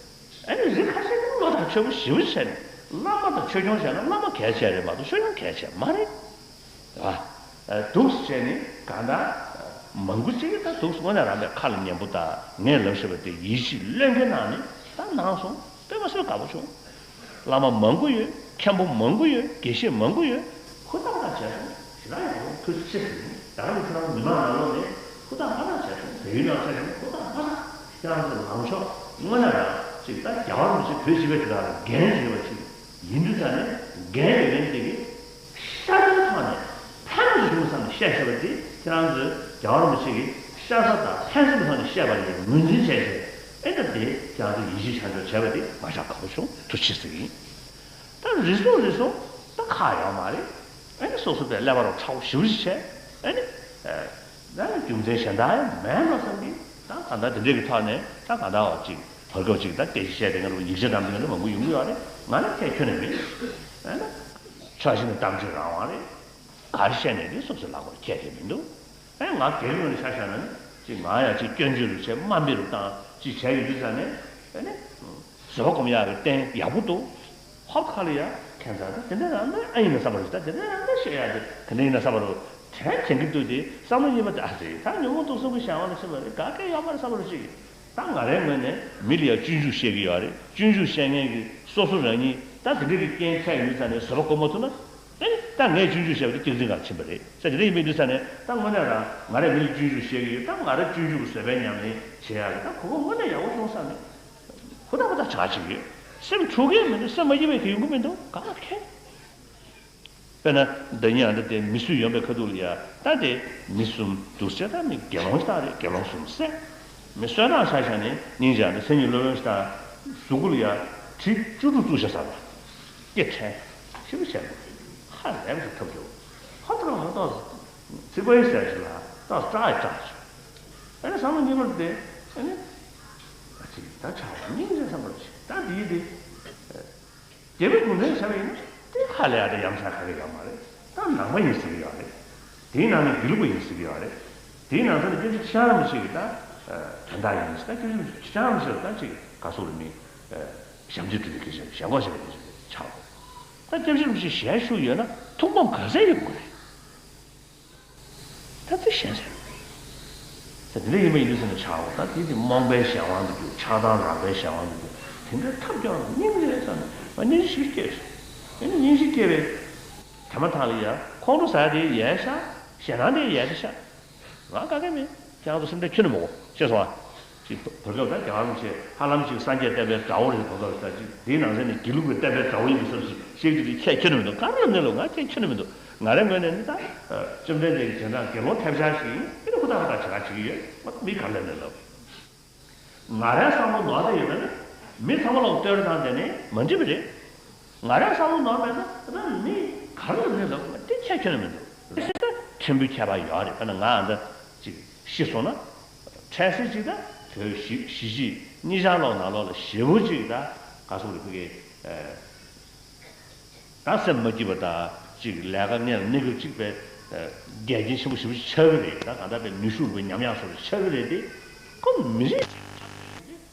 ཨེ་ནི་རིགས་ཁ་ཤས་ཀྱིས་བློ་ཐག་ཆོད་པོ་ཞེ་པོ་བྱས་ནས་བླ་མ་དང་ཆོས་སྐྱོང་བྱས་ན་བླ་མ་གལ་ཆེ་རེད་མ་གཏོགས་ཆོས་སྐྱོང་གལ་ཆེ་མ་རེད། རེད་བ། ཨ། འདུག་སེ་བྱས་ནས་གང་ལྟར་མང་པོ་ཅིག་གིས་ད་འདུག་སེ་དངོས་གནས་རང་པའི་ཁ་ལ་ཉན་པོ་དང་། ངས་ལབ་བཞག་པ་དེ་ཡིད་ཆེས་བློས་འགེལ་གནང་ནས་ད་གནང་སོང་། དཔེ་མ་སྲིད་དགའ་པོ་བྱུང་། བླ་མ་མང་པོ་ཡོད། མཁན་པོ་མང་པོ་ཡོད། དགེ་བཤེས་མང་པོ་ཡོད། ཧུར་ཐག་ཐག་བྱས་སོང་། ཞེ་དྲག་ཡག་པོ་ཐུགས་རྗེ་ཆེ་ཟེར་ནས། ད་རང་གི་ཁྱེད་རང་མི་མང་ནང་ལོགས་ནས་ཧུར་ཐག་ཧུར་ཐག་བྱས་སོང་། བལ་ཡུལ་ནང་བྱས་སོང་། ཧུར་ཐག་ཧུར་ཐག་ཁྱེད་རང་ཚོའི་ལངས་ཕྱོགས་དངོས་གནས་རང་ཅིག་ད་རྒྱལ་བ་རིན་པོ་ཆེ་བོད་སྤྱི་པའི་དོན་དག་ལ་འགན་ཡོད་པ་ཅིག་ཡིན་དུས། ད་ནས་འགན་ཡོད་མཁན་དེ་གིས་ཤ་ཚའི་ཐོག་ནས་ཕན་ཐོགས་བྱུང་བསམ་ནས་བཤད་བཞག་པ་དེ། ཁྱེད་རང་ཚོས་རྒྱལ་བ་རིན་པོ་ཆེ་གིས་ཤ་ཚ་དང་ཕན་སེམས་ཐོག་ནས་བཤད་པ་ལ་ངོས་འཛིན་བྱས་བྱས། ཨེ་ད་དེ་ཁྱེད་རང་ཚོས་ཡིད་ཆེས་བྱ་འཇོག་བྱས་པ་དེ་མ་ཆགས་དགའ་པོ་བྱུང་། ཐུགས་རྗེ་ཆེ་ཟེར་གྱི་ཡིན། ད་རེ་ཟུང་རེ་ཟུང་ད་ཁག་ཡོད་མ་རེད། ཨེ་ནི་སོ་སོ་པའི་ཀླད་པ་རོ་ཁྲ་བོ་ཞེ་པོ་ཞིག་བྱས། ཨེ་ནི་ཨེ་ད་རྒྱུ་མཚན་གཞན་དག་ཡང་མེད་འགྲོ་བསམ་གྱི། ད་གང་ལྟར་དེ་འདྲས་ཀྱི་ཐོག་ནས་ད་གང་ལྟར་བ་ཅིག་བར་སྐབས་ཅིག་ད་སྐད་ཆ་བཤད་དེ་ང་ལ་ཡིག་ཆ་དང་དེ་ང་ལ་མང་པོ་ཡོང་གི་ཡོད་རེད། ང་ལ་ཁྱད་ཁྱོན་ནས་མེད། ཨ་ནི་ཕྱག་ཤིང་ནི་གཏམ་བརྗོད་རང་དབང་རེད། ག་རེ་བཤད་ནས་དེ་སོ་སོའི་ལག་པར་ཁྱད་ཁྱད་མི་འདུག་ཨེ་ང་སྒེར་ངོས་ནས་ཆ་བཞག་ན་ནི་ཅིག་ང་ཡང་ཅིག་སྐྱོན་བརྗོད་རུ་བྱས་དམའ་འབེབས་རུ་བཏང་ཅིག་བྱས་ཡོད་དུས་ཙང་ནས་ཨེ་ནི་བཟོད་པ་སྒོམ་ཡག་གི་རྟེན་ཡག་པོ་འདུག་ཧོབ་ཁ་ལ་ཡ་ཁྱད་མཚར་ད་དེ་འདྲ་རང་ན་ཨ་ཡིན་ན་བསམ་པ་རེད། ད་དེ་འདྲ་རང་ན་བཤད་ཡག་དེ་ག་འདྲ་ཡིན་ན་བསམ་པ་རུ་དྲན་དྲན་གི་འདུག་དེ་བསམ་བློ་གཉིས་པ་དེ་ཨ་རེད། ད་ཉོན་མོངས་སྟོང་གསུམ་གྱི་གཞན་དབང་ལ་ཕྱིན་པ་རེད། ག་གེ་ཡོད་མ་རེད་བསམ་པ་རུ་ཅིག་ད་ང་རའི་ངོས་ནས་མི་ལ་ཡ་སྐྱོན་འཇུག་བཤད་ཀྱི་ཡོད་རེད། སྐྱོན་འཇུག་བཤད་མཁན་གྱི་སོ་སོ་རང་ཉིད་ད་དེ་འདྲ་གི་རྐྱེན་ཁྱད་ཡོད་ཙང་ནས་བཟོད་པ་སྒོམ་མ་ཐུབ་ན། ཨེ་ནི་ད་ངས་སྐྱོན་བརྗོད་བཤད་པ་དེ་སྐྱག་རྫུན་སྒང་ཕྱིན་པ་རེད་ཟེར། དེ་འདྲ་ཡིན་པའི་དུས་ཙང་ནས་ད་དངོས་གནས་རང་ང་རས་མི་ལ་སྐྱོན་བརྗོད་བཤད་ཀྱི་ཡོད། ད་ང་རས་སྐྱོན་བརྗོད་ཀྱི་བཟོད་པའི་ཉམས་ལེན་བྱེད་ཡག་གི་ད་གོ་སྐབས་དངོས་གནས་ཡག་པོ་བྱུང་བསམ་ནས་ཧུར་ཐག་ཧུར་ཐག་བྱ་བྱེད་ཀྱི་ཡོད། སེམས་འཁྲུག་གི་མི་འདུག་སེམས་མ་སྐྱིད་པའི་གི་ཡོང་གི་མི་འདུག་ག་ལ་ཁེལ། དཔེར་ན་ཟླ་ཉིན་ཨ་འདྲ་དེ་མི་སུ་ཡོང་པའི་ཁ་ཐུག་ལ་ཡ་ད་དེ་མི་གསུམ་འདུག་ཟེར། ད་མི་དགེ་སློང་ཞིག་རེད། དགེ་སློང་གསུམ་བསད། མི་གསོད་ནག་ཆ་བཞག་ནས་སྙིང་རྗེ་ཨ་འདྲ་མཚན་ཉིད་སློབ་དཔོན་ཞིག་དང་གཟུགས་པོ་ལ་ཡ་གྲི་བཅུ་དྲུག་བཙུགས་བཞག་ས་རེད། སྐེ་ཕྲན་ཞེ་པོ་བྱས་འདུག་ཧ་ལས་པ་ཞིག་ཐོབ་བྱུང་། ཧ་ཐོར་མ་ཏོག་ཚིག་པ་ཡི་ཟེར་ཞིག་ལ་ཏོག་སྐྲག་ཡི་སྐྲག་བྱུང་། ཨ་ནི་བསམ་བློ་གཉིས་པར་དེ་ཨ་ནི་ཨ་ཅིག་ད་ཆགས་སྙིང་རྗེ་བསམ་པར་བྱེད། ད་འདིའི་དེ་རྒྱལ་པོའི་གུང་ཁྲན་བྱས་པ་ཡིན་ན་དེ་ཧ་ལས་ཡ་དེ་ཡ་མཚན་ག་གེ་ཡོད་མ་རེད། ད་ནང་པ་ཡིན་ཟེར་གྱི་ཡོད་རེད། དེའི་ནང་ནས་དགེ་ལུགས་པ་ཡིན་ཟེར་གྱི་ཡོད་རེད། དེའི་ནང་ཚན་ནས་སྐྱབས་རྗེ་ཁྲི་བྱང་རིན་པོ་ཆེ་གིས་ད་དོན་དག་ཡིན་ཟེར། ད་སྐྱབས་རྗེ་ཁྲི་བྱང་རིན་པོ་ཆེ་ལ་ད་ཅིག་ག་སོགས་ལ་མི་ཞབས་འདེགས་སྒྲུབ་པའི་སྐད་ཆ་ཞལ་འགོག་བྱས་པའི་སྐད་ཆ་ཆགས་འདུག་ད་སྐྱབས་རྗེ་རིན་པོ་ཆེ་ཞལ་བཞུགས་ཡོད་ན་ཐུགས་ཕམ་ག་ཚད་ཡོད་དགོས་རེད། ད་དེ་ཤེས་ཟེར། ད་དེ་འདྲ་ཡིན་པ་ཡིན་དུས་ཟེར་ན་ཆགས་འོང་། ད་དེ་དེ་རྨོངས་པའི་གཞན་དབང་དུ་གྱུར། ཆགས་སྡང་རགས་པའི་གཞན་དབང་དུ་གྱུར། དེ་འདྲ་ཐབས་སྐྱོ་བ་སྙིང་རྗེ་ཙམ་ནས་སྙིང་རྗེ་ཞིག་སྐྱེས་སོང་། ཨེ་ནི་སྙིང་རྗེ་སྐྱེས་པས་དེ་མ་ཐག་ལ་ཡ་ཁོང་ཁྲོ་ཟ་དེ་ཡལ་ཤག་ཞེད་སྣང་དེ་ཡལ་དེ་ཤག་ང་དགའ་གི་མེད། ཁྱེད་རང་ཚོ་སེམས་ཁྲལ་ཁྱོན་ནས་མི་དགོས། ཤེས་སོང་ཨ། ཅིག་བར་སྐབས་ད་རྒྱལ་བ་རིན་པོ་ཆེ་ཧ་ལམ་ཅིག་སངས་རྒྱས་བསྟན་པའི་དགྲ་བོ་རེད། བར་སྐབས་ད་ཅིག་དེའི་ནང་ཚན་ནས་དགེ་ལུགས་པའི་བསྟན་པའི་དགྲ་བོ་ཡིན་པའི་བསམ་ཞིག་ཤེས་ཀྱི་དེ་ཁྱད་ཁྱོན་ནས་མི་འདུག་ག་རེ་ལབ་ནས་ལབ་ང་ཁྱད་ཁྱོན་ནས་མི་འདུག་ང་རའི་ངོས་ནས་ནི་ད་བཅོམ་ལྡན་འདས་ཀྱི་རྗེས་འབྲང་དགེ་སློང་ཐབས་ཆག་ཞིག་ཡིན། ཨེ་ནི་ཧུར་ཐག་ཧུར་ཐག་བྱེད་ག་བྱེད་ཀྱི་ཡོད། མི་ག་རེ་ལབ་ནས་ལབ། ང་རའི་བསམ་བློ་ནོར་བསྡད་ཡོད་ན་ནི་མི་ཚང་མ་ལ་བསྟོད་ར་བཏང་བསྡད་ནས་མ་འགྲིག་པ་རེད། ང་རའི་བསམ་བློ་ནོར་མེད་ན་ད་མི་ག་རེ་ལ་མི་ལབ་དགོས་དེ་ཁྱད་ཁྱོན་ནས་མི་འདུག་ཕྲན་བུ་ཁྱད་པར་ཡོད་རེད། དཔེར་ན་ང་ཨ་འདྲ་ཅིག་ཤི་སོང་ན་འཕྲལ་སེལ་ཅིག་ད་བོད་གཞིས་གཞིས་བྱེས་གཉིས་ཆར་ལོག་ནང་ལོགས་ལ་ཞེ་པོ་ཅིག་ད་ག་སོགས་རེད་ཕ་གི་ད་སེམས་མ་སྐྱིད་པ་དང་ཅིག་ལས་ཀ་ངན་ལ་གནས་སྐབས་ཅིག་པའི་འགལ་རྐྱེན་ཆེན་པོ་ཞེ་པོ་ཅིག་ཆགས་ཀྱི་རེད། ད་གང་ལྟར་པའི་ནུས་ཤུགས་རུ་ཉམས་ཡག་སོགས་ཆགས་ཀྱི་རེད་དེ་ཁོ་མི་རིགས།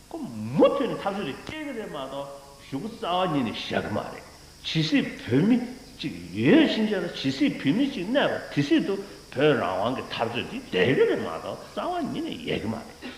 ཁོ་མུ་མཐུད་ནས་འཐབ་རྩོད་དེ་སྐྱེལ་གི་རེད་མ་གཏོགས་གཞུག་གུ་རྩ་བ་ཉིད་ནས་བཞག་གི་མ་རེད། ཇི་སྲིད་བོད་མི་གཅིག་ཡོད་ཕྱིན་ཆད་ལ་ཇི་སྲིད་བོད་མི་གཅིག་གནས་པ་དེ་སྲིད་དུ་བོད་རང་དབང་གི་འཐབ་རྩོད་དེ་བསྡད་གི་རེད་མ་གཏོགས་རྩ་བ་ཉིད་ནས་ཡལ་གི་མ་རེད།